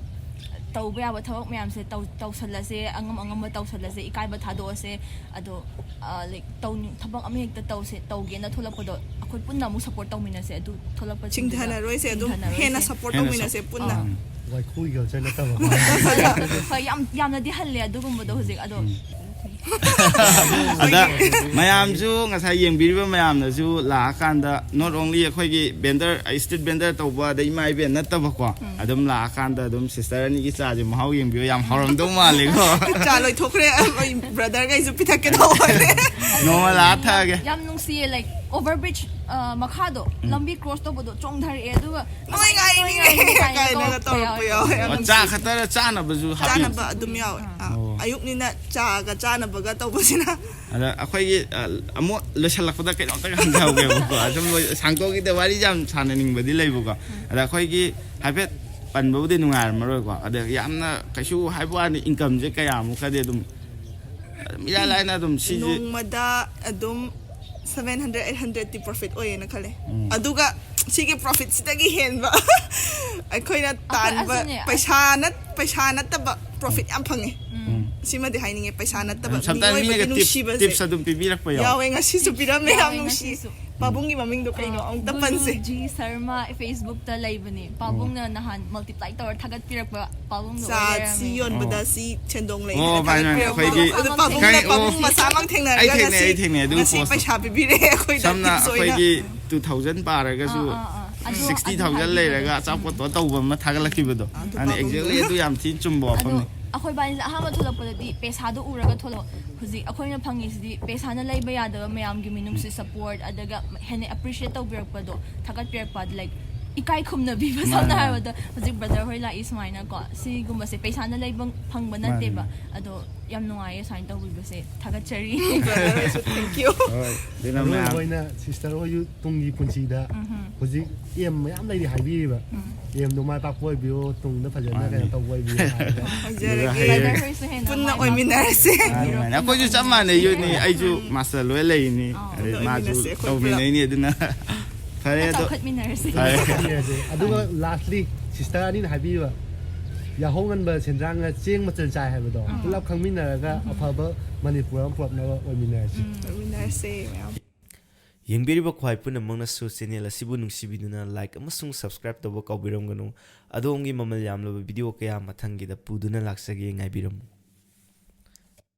ꯇꯧꯕ ꯌꯥꯕ ꯊꯕꯛ ꯃꯌꯥꯝꯁꯦ ꯇꯧ- ꯇꯧꯁꯜꯂꯁꯦ, ꯑꯉꯝ ꯑꯉꯝꯕ ꯇꯧꯁꯜꯂꯁꯦ, ꯏꯀꯥꯏꯕ ꯊꯥꯗꯣꯛꯑꯁꯦ꯫ ꯑꯗꯣ, ꯑ, like, ꯇꯧꯅꯤꯡ- ꯊꯕꯛ ꯑꯃ ꯍꯦꯛꯇ ꯇꯧꯁꯦ, ꯇꯧꯒꯦꯅ ꯊꯣꯛꯂꯛꯄꯗꯣ ꯑꯩꯈꯣꯏ ꯄꯨꯟꯅ ꯑꯃꯨꯛ ꯁꯞꯄꯣꯔꯠ ꯇꯧꯃꯤꯟꯅꯁꯦ꯫ ꯑꯗꯨ ꯊꯣꯛꯂꯛꯄꯁꯤꯡꯗꯨꯗ ꯆꯤꯡꯊꯅꯔꯣꯏꯁꯦ, ꯑꯗꯨꯝ ꯆꯤꯡꯊꯅꯔꯣꯏꯁꯦ꯫ ꯍꯦꯟꯅ ꯁꯞꯄꯣꯔꯠ ꯍꯦꯟꯅ ꯇꯧꯃꯤꯟꯅꯁꯦ ꯁꯞ- ꯄꯨꯟꯅ꯫ ꯑꯥ꯫ ꯋꯥꯏꯈꯨꯒꯤ ꯀꯜꯆꯔ ꯅꯠꯇꯕ꯫ ꯍꯣꯏ, ꯌꯥꯝ ꯌꯥꯝꯅꯗꯤ ꯍꯜꯂꯦ ꯑꯗꯨꯒꯨꯝꯕꯗꯣ ꯍꯧꯖꯤꯛ꯫ ꯑꯗꯣ ꯑꯗ ꯃꯌꯥꯝꯁꯨ, ꯉꯁꯥꯏ ꯌꯦꯡꯕꯤꯔꯤꯕ ꯃꯌꯥꯝꯅꯁꯨ ꯂꯥꯛꯑꯀꯥꯟꯗ, not only ꯑꯩꯈꯣꯏꯒꯤ ꯕꯦꯟꯗꯔ, ꯁ꯭ꯇ꯭ꯔꯤꯠ ꯕꯦꯟꯗꯔ ꯇꯧꯕ, ꯑꯗꯩ ꯏꯃꯥ ꯏꯕꯦꯟ ꯅꯠꯇꯕꯀꯣ, ꯑꯗꯨꯝ ꯂꯥꯛꯑꯀꯥꯟꯗ ꯑꯗꯨꯝ ꯁꯤꯁꯇꯔ ꯑꯅꯤꯒꯤ ꯆꯥꯁꯦ ꯃꯍꯥꯎ ꯌꯦꯡꯕꯤꯌꯨ, ꯌꯥꯝ ꯍꯥꯎꯔꯝꯗꯧ ꯃꯥꯜꯂꯦꯀꯣ꯫ ꯆꯥ ꯂꯣꯏꯊꯣꯛꯈ꯭ꯔꯦ꯫ ꯕ꯭ꯔꯗꯔꯈꯩꯁꯨ ꯄꯤꯊꯛꯀꯦ ꯇꯧꯕꯅꯦ꯫ ꯅꯣꯡꯃ ꯂꯥꯛꯑ ꯊꯛꯑꯒꯦ꯫ ꯌꯥꯝ ꯅꯨꯡꯁꯤꯌꯦ, like, ꯑꯣꯚꯔ ꯕ꯭ꯔꯤꯖ ꯃꯈꯥꯗꯣ, ꯂꯝꯕꯤ ꯀ꯭ꯔꯣꯁ ꯇꯧꯕꯗꯣ ꯆꯣꯡꯊꯔꯛꯑꯦ, ꯑꯗꯨꯒ "ꯅꯣꯏ ꯉꯥꯏꯔꯤꯅꯦ" ꯀꯥꯏꯅꯒ ꯇꯧꯔꯛꯄ ꯌꯥꯎꯋꯦ꯫ ꯑꯣ, ꯆꯥ ꯈꯛꯇꯔ ꯆꯥꯅꯕꯁꯨ ꯍꯥꯞꯄꯤ? ꯆꯥꯅꯕ ꯑꯗꯨꯝ ꯌꯥꯎꯋꯦ꯫ ꯑꯥ, ꯑꯣ꯫ ꯑꯌꯨꯛꯅꯤꯅ ꯆꯥꯒ ꯆꯥꯅꯕꯒ ꯇꯧꯕꯁꯤꯅ꯫ ꯑꯗ ꯑꯩꯈꯣꯏꯒꯤ ꯑ, ꯑꯃꯨꯛ ꯂꯣꯏꯁꯤꯜꯂꯛꯄꯗ ꯀꯩꯅꯣꯝꯇꯒ ꯍꯪꯖꯍꯧꯒꯦꯕꯀꯣ꯫ ꯑꯗꯨꯝ ꯂꯣꯏ-, ꯁꯥꯡꯗꯣꯛꯈꯤꯗ ꯋꯥꯔꯤꯁꯦ ꯌꯥꯝ ꯁꯥꯟꯅꯅꯤꯡꯕꯗꯤ ꯂꯩꯕꯀꯣ꯫ ꯑꯗ ꯑꯩꯈꯣꯏꯒꯤ ꯍꯥꯏꯐꯦꯠ ꯄꯟꯕꯕꯨꯗꯤ ꯅꯨꯡꯉꯥꯏꯔꯝꯃꯔꯣꯏꯀꯣ꯫ ꯑꯗ ꯌꯥꯝꯅ ꯀꯩꯁꯨ ꯍꯥꯏꯕ ꯋꯥꯅꯤ, ꯏꯟꯀꯝꯁꯦ ꯀꯌꯥꯃꯨꯛꯀꯗꯤ ꯑꯗꯨꯝ, ꯑꯗꯨꯝ ꯏꯔꯥꯏ ꯂꯥꯏꯅ ꯑꯗꯨꯝ ꯁꯤꯁꯦ ꯅꯣꯡꯃꯗ ꯑꯗꯨꯝ ꯁꯚꯦꯟ ꯍꯟꯗ꯭ꯔꯦꯗ ꯑꯩꯠ ꯍꯟꯗ꯭ꯔꯦꯗꯇꯤ ꯄ꯭ꯔꯣꯐꯤꯠ ꯑꯣꯏꯌꯦꯅ ꯈꯜꯂꯦ꯫ ꯑꯗꯨꯒ ꯁꯤꯒꯤ ꯄ꯭ꯔꯣꯐꯤꯠꯁꯤꯗꯒꯤ ꯍꯦꯟꯕ ꯑꯩꯈꯣꯏꯅ ꯇꯥꯟꯕ ꯑꯗꯨꯅꯦ, ꯑꯁ- ꯄꯩꯁꯥ ꯅꯠ ꯄꯩꯁꯥ ꯅꯠꯇꯕ ꯄ꯭ꯔꯣꯐꯤꯠ ꯌꯥꯝ ꯐꯪꯉꯦ꯫ ꯁꯤꯃꯗꯤ ꯍꯥꯏꯅꯤꯡꯉꯦ, ꯄꯩꯁꯥ ꯅꯠꯇꯕ ꯁꯝꯇꯥꯏꯝ ꯃꯤꯑꯣꯏꯕꯒꯤ ꯃꯤꯅꯒ ꯇꯤꯞꯁ ꯅꯨꯡꯁꯤꯕꯁꯦ꯫ ꯇꯤꯞꯁ ꯑꯗꯨꯝ ꯄꯤꯕꯤꯔꯛꯄ ꯌꯥꯎꯋꯦ꯫ ꯌꯥꯎꯋꯦ, ꯉꯁꯤꯁꯨ ꯄꯤꯔꯝꯃꯦ꯫ ꯌꯥꯝ ꯌꯥꯎꯋꯦ, ꯅꯨꯡꯁꯤ꯫ ꯉꯁꯤꯁꯨ꯫ ꯄꯥꯕꯨꯡꯒꯤ ꯃꯃꯤꯡꯗꯣ ꯀꯩꯅꯣ ꯑꯃꯨꯛꯇ ꯄꯟꯁꯦ꯫ ꯖꯤ ꯁꯔꯃ ꯐꯦꯁꯕꯨꯛꯇ ꯂꯩꯕꯅꯦ꯫ ꯄꯥꯕꯨꯡꯅ ꯅꯍꯥꯟ ꯃꯜꯇꯤꯄ꯭ꯂꯥꯏ ꯇꯧꯔ ꯊꯥꯒꯠꯄꯤꯔꯛꯄ ꯄꯥꯕꯨꯡꯗꯣ ꯆꯥ ꯑꯣꯏ ꯁꯤ ꯂꯩꯔꯝꯃꯦ꯫ ꯌꯣꯟꯕꯗ ꯁꯤ ꯁꯦꯟꯗꯣꯡ ꯂꯩ ꯑꯣ, ꯍꯥꯏꯅ ꯃꯥꯅꯦ, ꯃꯥꯅꯦ, ꯊꯥꯒꯠꯄꯤꯔꯛꯄꯗꯣ꯫ ꯑꯩꯈꯣꯏꯒꯤ ꯑꯗꯨ ꯈꯪꯉꯦ, ꯄꯥꯕꯨꯡꯅ ꯈꯪꯉꯦ, ꯑꯣ꯫ ꯄꯥꯕꯨꯡ ꯃꯁꯥꯃꯛ ꯊꯦꯡꯅꯔꯒ ꯑꯩ ꯊꯦꯡꯅꯩ, ꯉꯁꯤ ꯑꯩ ꯊꯦꯡꯅꯩ ꯑꯗꯨꯒꯤ ꯉꯁꯤ ꯄꯣꯁꯇꯣ꯫ ꯄꯩꯁꯥ ꯄꯤꯕꯤꯔꯛꯑꯦ ꯑꯩꯈꯣꯏꯗ꯫ ꯁꯝꯅ ꯇꯤꯞꯁ ꯑꯣꯏꯅ꯫ ꯑꯩꯈꯣꯏꯒꯤ ꯇꯨ ꯊꯥꯎꯖꯟ ꯄꯥꯔꯒꯁꯨ ꯑꯥ, ꯑꯥ, ꯑꯥ꯫ ꯑꯗꯨ, ꯁꯤꯛꯁꯇꯤ ꯑꯗꯨ ꯊꯥꯎꯖꯟ ꯍꯥꯏꯕꯤꯕꯗꯣ꯫ ꯂꯩꯔꯒ ꯑꯆꯥꯄꯣꯠꯇꯣ ꯇꯧꯕ ꯑꯃ ꯊꯥꯒꯠꯂꯛꯈꯤꯕꯗꯣ꯫ ꯑꯗꯨ ꯃꯥꯅꯦ, ꯄꯥꯕꯨꯡꯗꯣ꯫ ꯑꯦꯛꯖꯦꯛꯂꯤ ꯑꯗꯨ ꯌꯥꯝ ꯊꯤꯅ ꯆꯨꯝꯕ ꯑꯗꯣ ꯋꯥꯐꯝꯅꯤ꯫ ꯑꯩꯈꯣꯏ ꯕꯥꯅꯤꯁꯦ ꯑꯍꯥꯟꯕ ꯊꯣꯛꯂꯛꯄꯗꯗꯤ ꯄꯩꯁꯥꯗꯣ ꯎꯔꯒ ꯊꯣꯛꯂꯛꯑꯣ꯫ ꯍꯧꯖꯤꯛ ꯑꯩꯈꯣꯏꯅ ꯐꯪꯉꯤꯁꯤꯗꯤ ꯄꯩꯁꯥꯅ ꯂꯩꯕ ꯌꯥꯗꯕ ꯃꯌꯥꯝꯒꯤ ꯃꯤꯅꯨꯡꯁꯤ, ꯁꯄꯣꯔꯠ, ꯑꯗꯒ ꯍꯦꯟꯅ ꯑꯦꯄ꯭ꯔꯤꯁꯤꯌꯦꯠ ꯇꯧꯕꯤꯔꯛꯄꯗꯣ, ꯊꯥꯒꯠꯄꯤꯔꯛꯄ, ꯂꯥꯏꯛ, ꯏꯀꯥꯏ ꯈꯨꯝꯅꯕꯤꯕ꯫ ꯃꯥꯅꯦ, ꯁꯝꯅ ꯃꯥꯅꯦ꯫ ꯍꯥꯏꯔꯕꯗ ꯍꯧꯖꯤꯛ ꯕ꯭ꯔꯗꯔ ꯍꯣꯏ ꯂꯥꯛꯏ ꯁꯨꯃꯥꯏꯅꯀꯣ, ꯁꯤꯒꯨꯝꯕꯁꯦ ꯄꯩꯁꯥꯅ ꯂꯩꯕ ꯐꯪꯕ ꯃꯥꯅꯦ, ꯅꯠꯇꯦꯕ꯫ ꯃꯥꯅꯦ꯫ ꯑꯗꯣ ꯌꯥꯝ ꯅꯨꯡꯉꯥꯏꯌꯦ ꯁꯨꯃꯥꯏꯅ ꯇꯧꯕꯤꯕꯁꯦ, ꯊꯥꯒꯠꯆꯔꯤ꯫ Brother ꯍꯣꯏꯁꯨ thank you꯫ ꯍꯣꯏ, ꯑꯗꯨꯅ ꯑꯔꯣꯏꯕ ꯃꯌꯥꯝ ꯑꯣꯏꯅ ꯁꯤꯁꯇꯔ ꯍꯣꯏꯁꯨ ꯇꯨꯡꯒꯤ ꯄꯨꯟꯁꯤꯗ ꯍꯧꯖꯤꯛ ꯑꯦꯝ ꯃꯌꯥꯝ ꯂꯩꯔꯤ ꯍꯥꯏꯕꯤꯔꯤꯕ, ꯑꯦꯝꯗꯣ ꯃꯥꯏ ꯄꯥꯛꯄ ꯑꯣꯏꯕꯤꯌꯨ, ꯇꯨꯡꯗ ꯐꯖꯅ ꯃꯥꯅꯦ꯫ ꯀꯩꯅꯣ ꯇꯧꯕ ꯑꯣꯏꯕꯤꯌꯨ ꯍꯥꯏꯔꯒ꯫ ꯍꯧꯖꯔꯒꯦ꯫ ꯍꯌꯦꯡ ꯕ꯭ꯔꯗꯔ ꯍꯣꯏꯁꯨ ꯍꯦꯟꯅ ꯄꯨꯟꯅ ꯃꯥꯏ ꯑꯣꯏꯃꯤꯟꯅꯔꯁꯦ꯫ ꯃꯥꯅꯦ, ꯃꯥꯅꯦ꯫ ꯑꯩꯈꯣꯏꯁꯨ ꯆꯞ ꯃꯥꯟꯅꯩ, ꯌꯨꯠꯅꯤ꯫ ꯑꯩꯁꯨ ꯃꯥꯁꯇꯔ ꯂꯣꯏ ꯂꯩꯔꯤꯅꯤ꯫ ꯑꯥ꯫ ꯑꯗꯩ ꯑꯗꯣ ꯃꯥꯁꯨ ꯑꯣꯏꯃꯤꯟꯅꯁꯦ ꯑꯩꯈꯣꯏ ꯇꯧꯃꯤꯟꯅꯩꯅꯤ꯫ ꯑꯗꯨꯅ ꯐꯔꯦ, ꯄꯥꯛꯄ ꯑꯗꯣ ꯆꯥꯎꯈꯠꯃꯤꯟꯅꯔꯁꯤ꯫ ꯐꯔꯦ꯫ ꯌꯦꯡꯉꯁꯦ꯫ ꯑꯗꯨꯒ ꯂꯥꯁꯂꯤ ꯁꯤꯁꯇꯔ ꯑꯅꯤꯅ ꯍꯥꯏꯕꯤꯕ ꯌꯥꯍꯧ ꯉꯟꯕ ꯁꯦꯟꯗ꯭ꯔꯥꯡꯅ ꯆꯦꯡ ꯃꯆꯜ ꯆꯥꯏ ꯍꯥꯏꯕꯗꯣ, ꯄꯨꯂꯞ ꯈꯪꯃꯤꯟꯅꯔꯒ ꯑꯐꯕ ꯃꯅꯤꯄꯨꯔ ꯑꯃ ꯄꯨꯔꯛꯅꯕ ꯑꯣꯏꯃꯤꯟꯅꯔꯁꯤ꯫ ꯑꯣꯏꯃꯤꯟꯅꯔꯁꯦ ꯃꯌꯥꯝ꯫ ꯌꯦꯡꯕꯤꯔꯤꯕ ꯈ꯭ꯋꯥꯏ ꯄꯨꯝꯅꯃꯛꯅꯁꯨ ꯆꯦꯅꯦꯜ ꯑꯁꯤꯕꯨ ꯅꯨꯡꯁꯤꯕꯤꯗꯨꯅ ꯂꯥꯏꯛ ꯑꯃꯁꯨꯡ ꯁꯕꯁꯀ꯭ꯔꯥꯏꯕ ꯇꯧꯕ ꯀꯥꯎꯕꯤꯔꯝꯒꯅꯨ꯫ ꯑꯗꯣꯝꯒꯤ ꯃꯃꯜ ꯌꯥꯝꯂꯕ ꯚꯤꯗꯤꯑꯣ ꯀꯌꯥ ꯃꯊꯪꯒꯤꯗ ꯄꯨꯗꯨꯅ ꯂꯥꯛꯆꯒꯦ, ꯉꯥꯏꯕꯤꯔꯝꯃꯨ꯫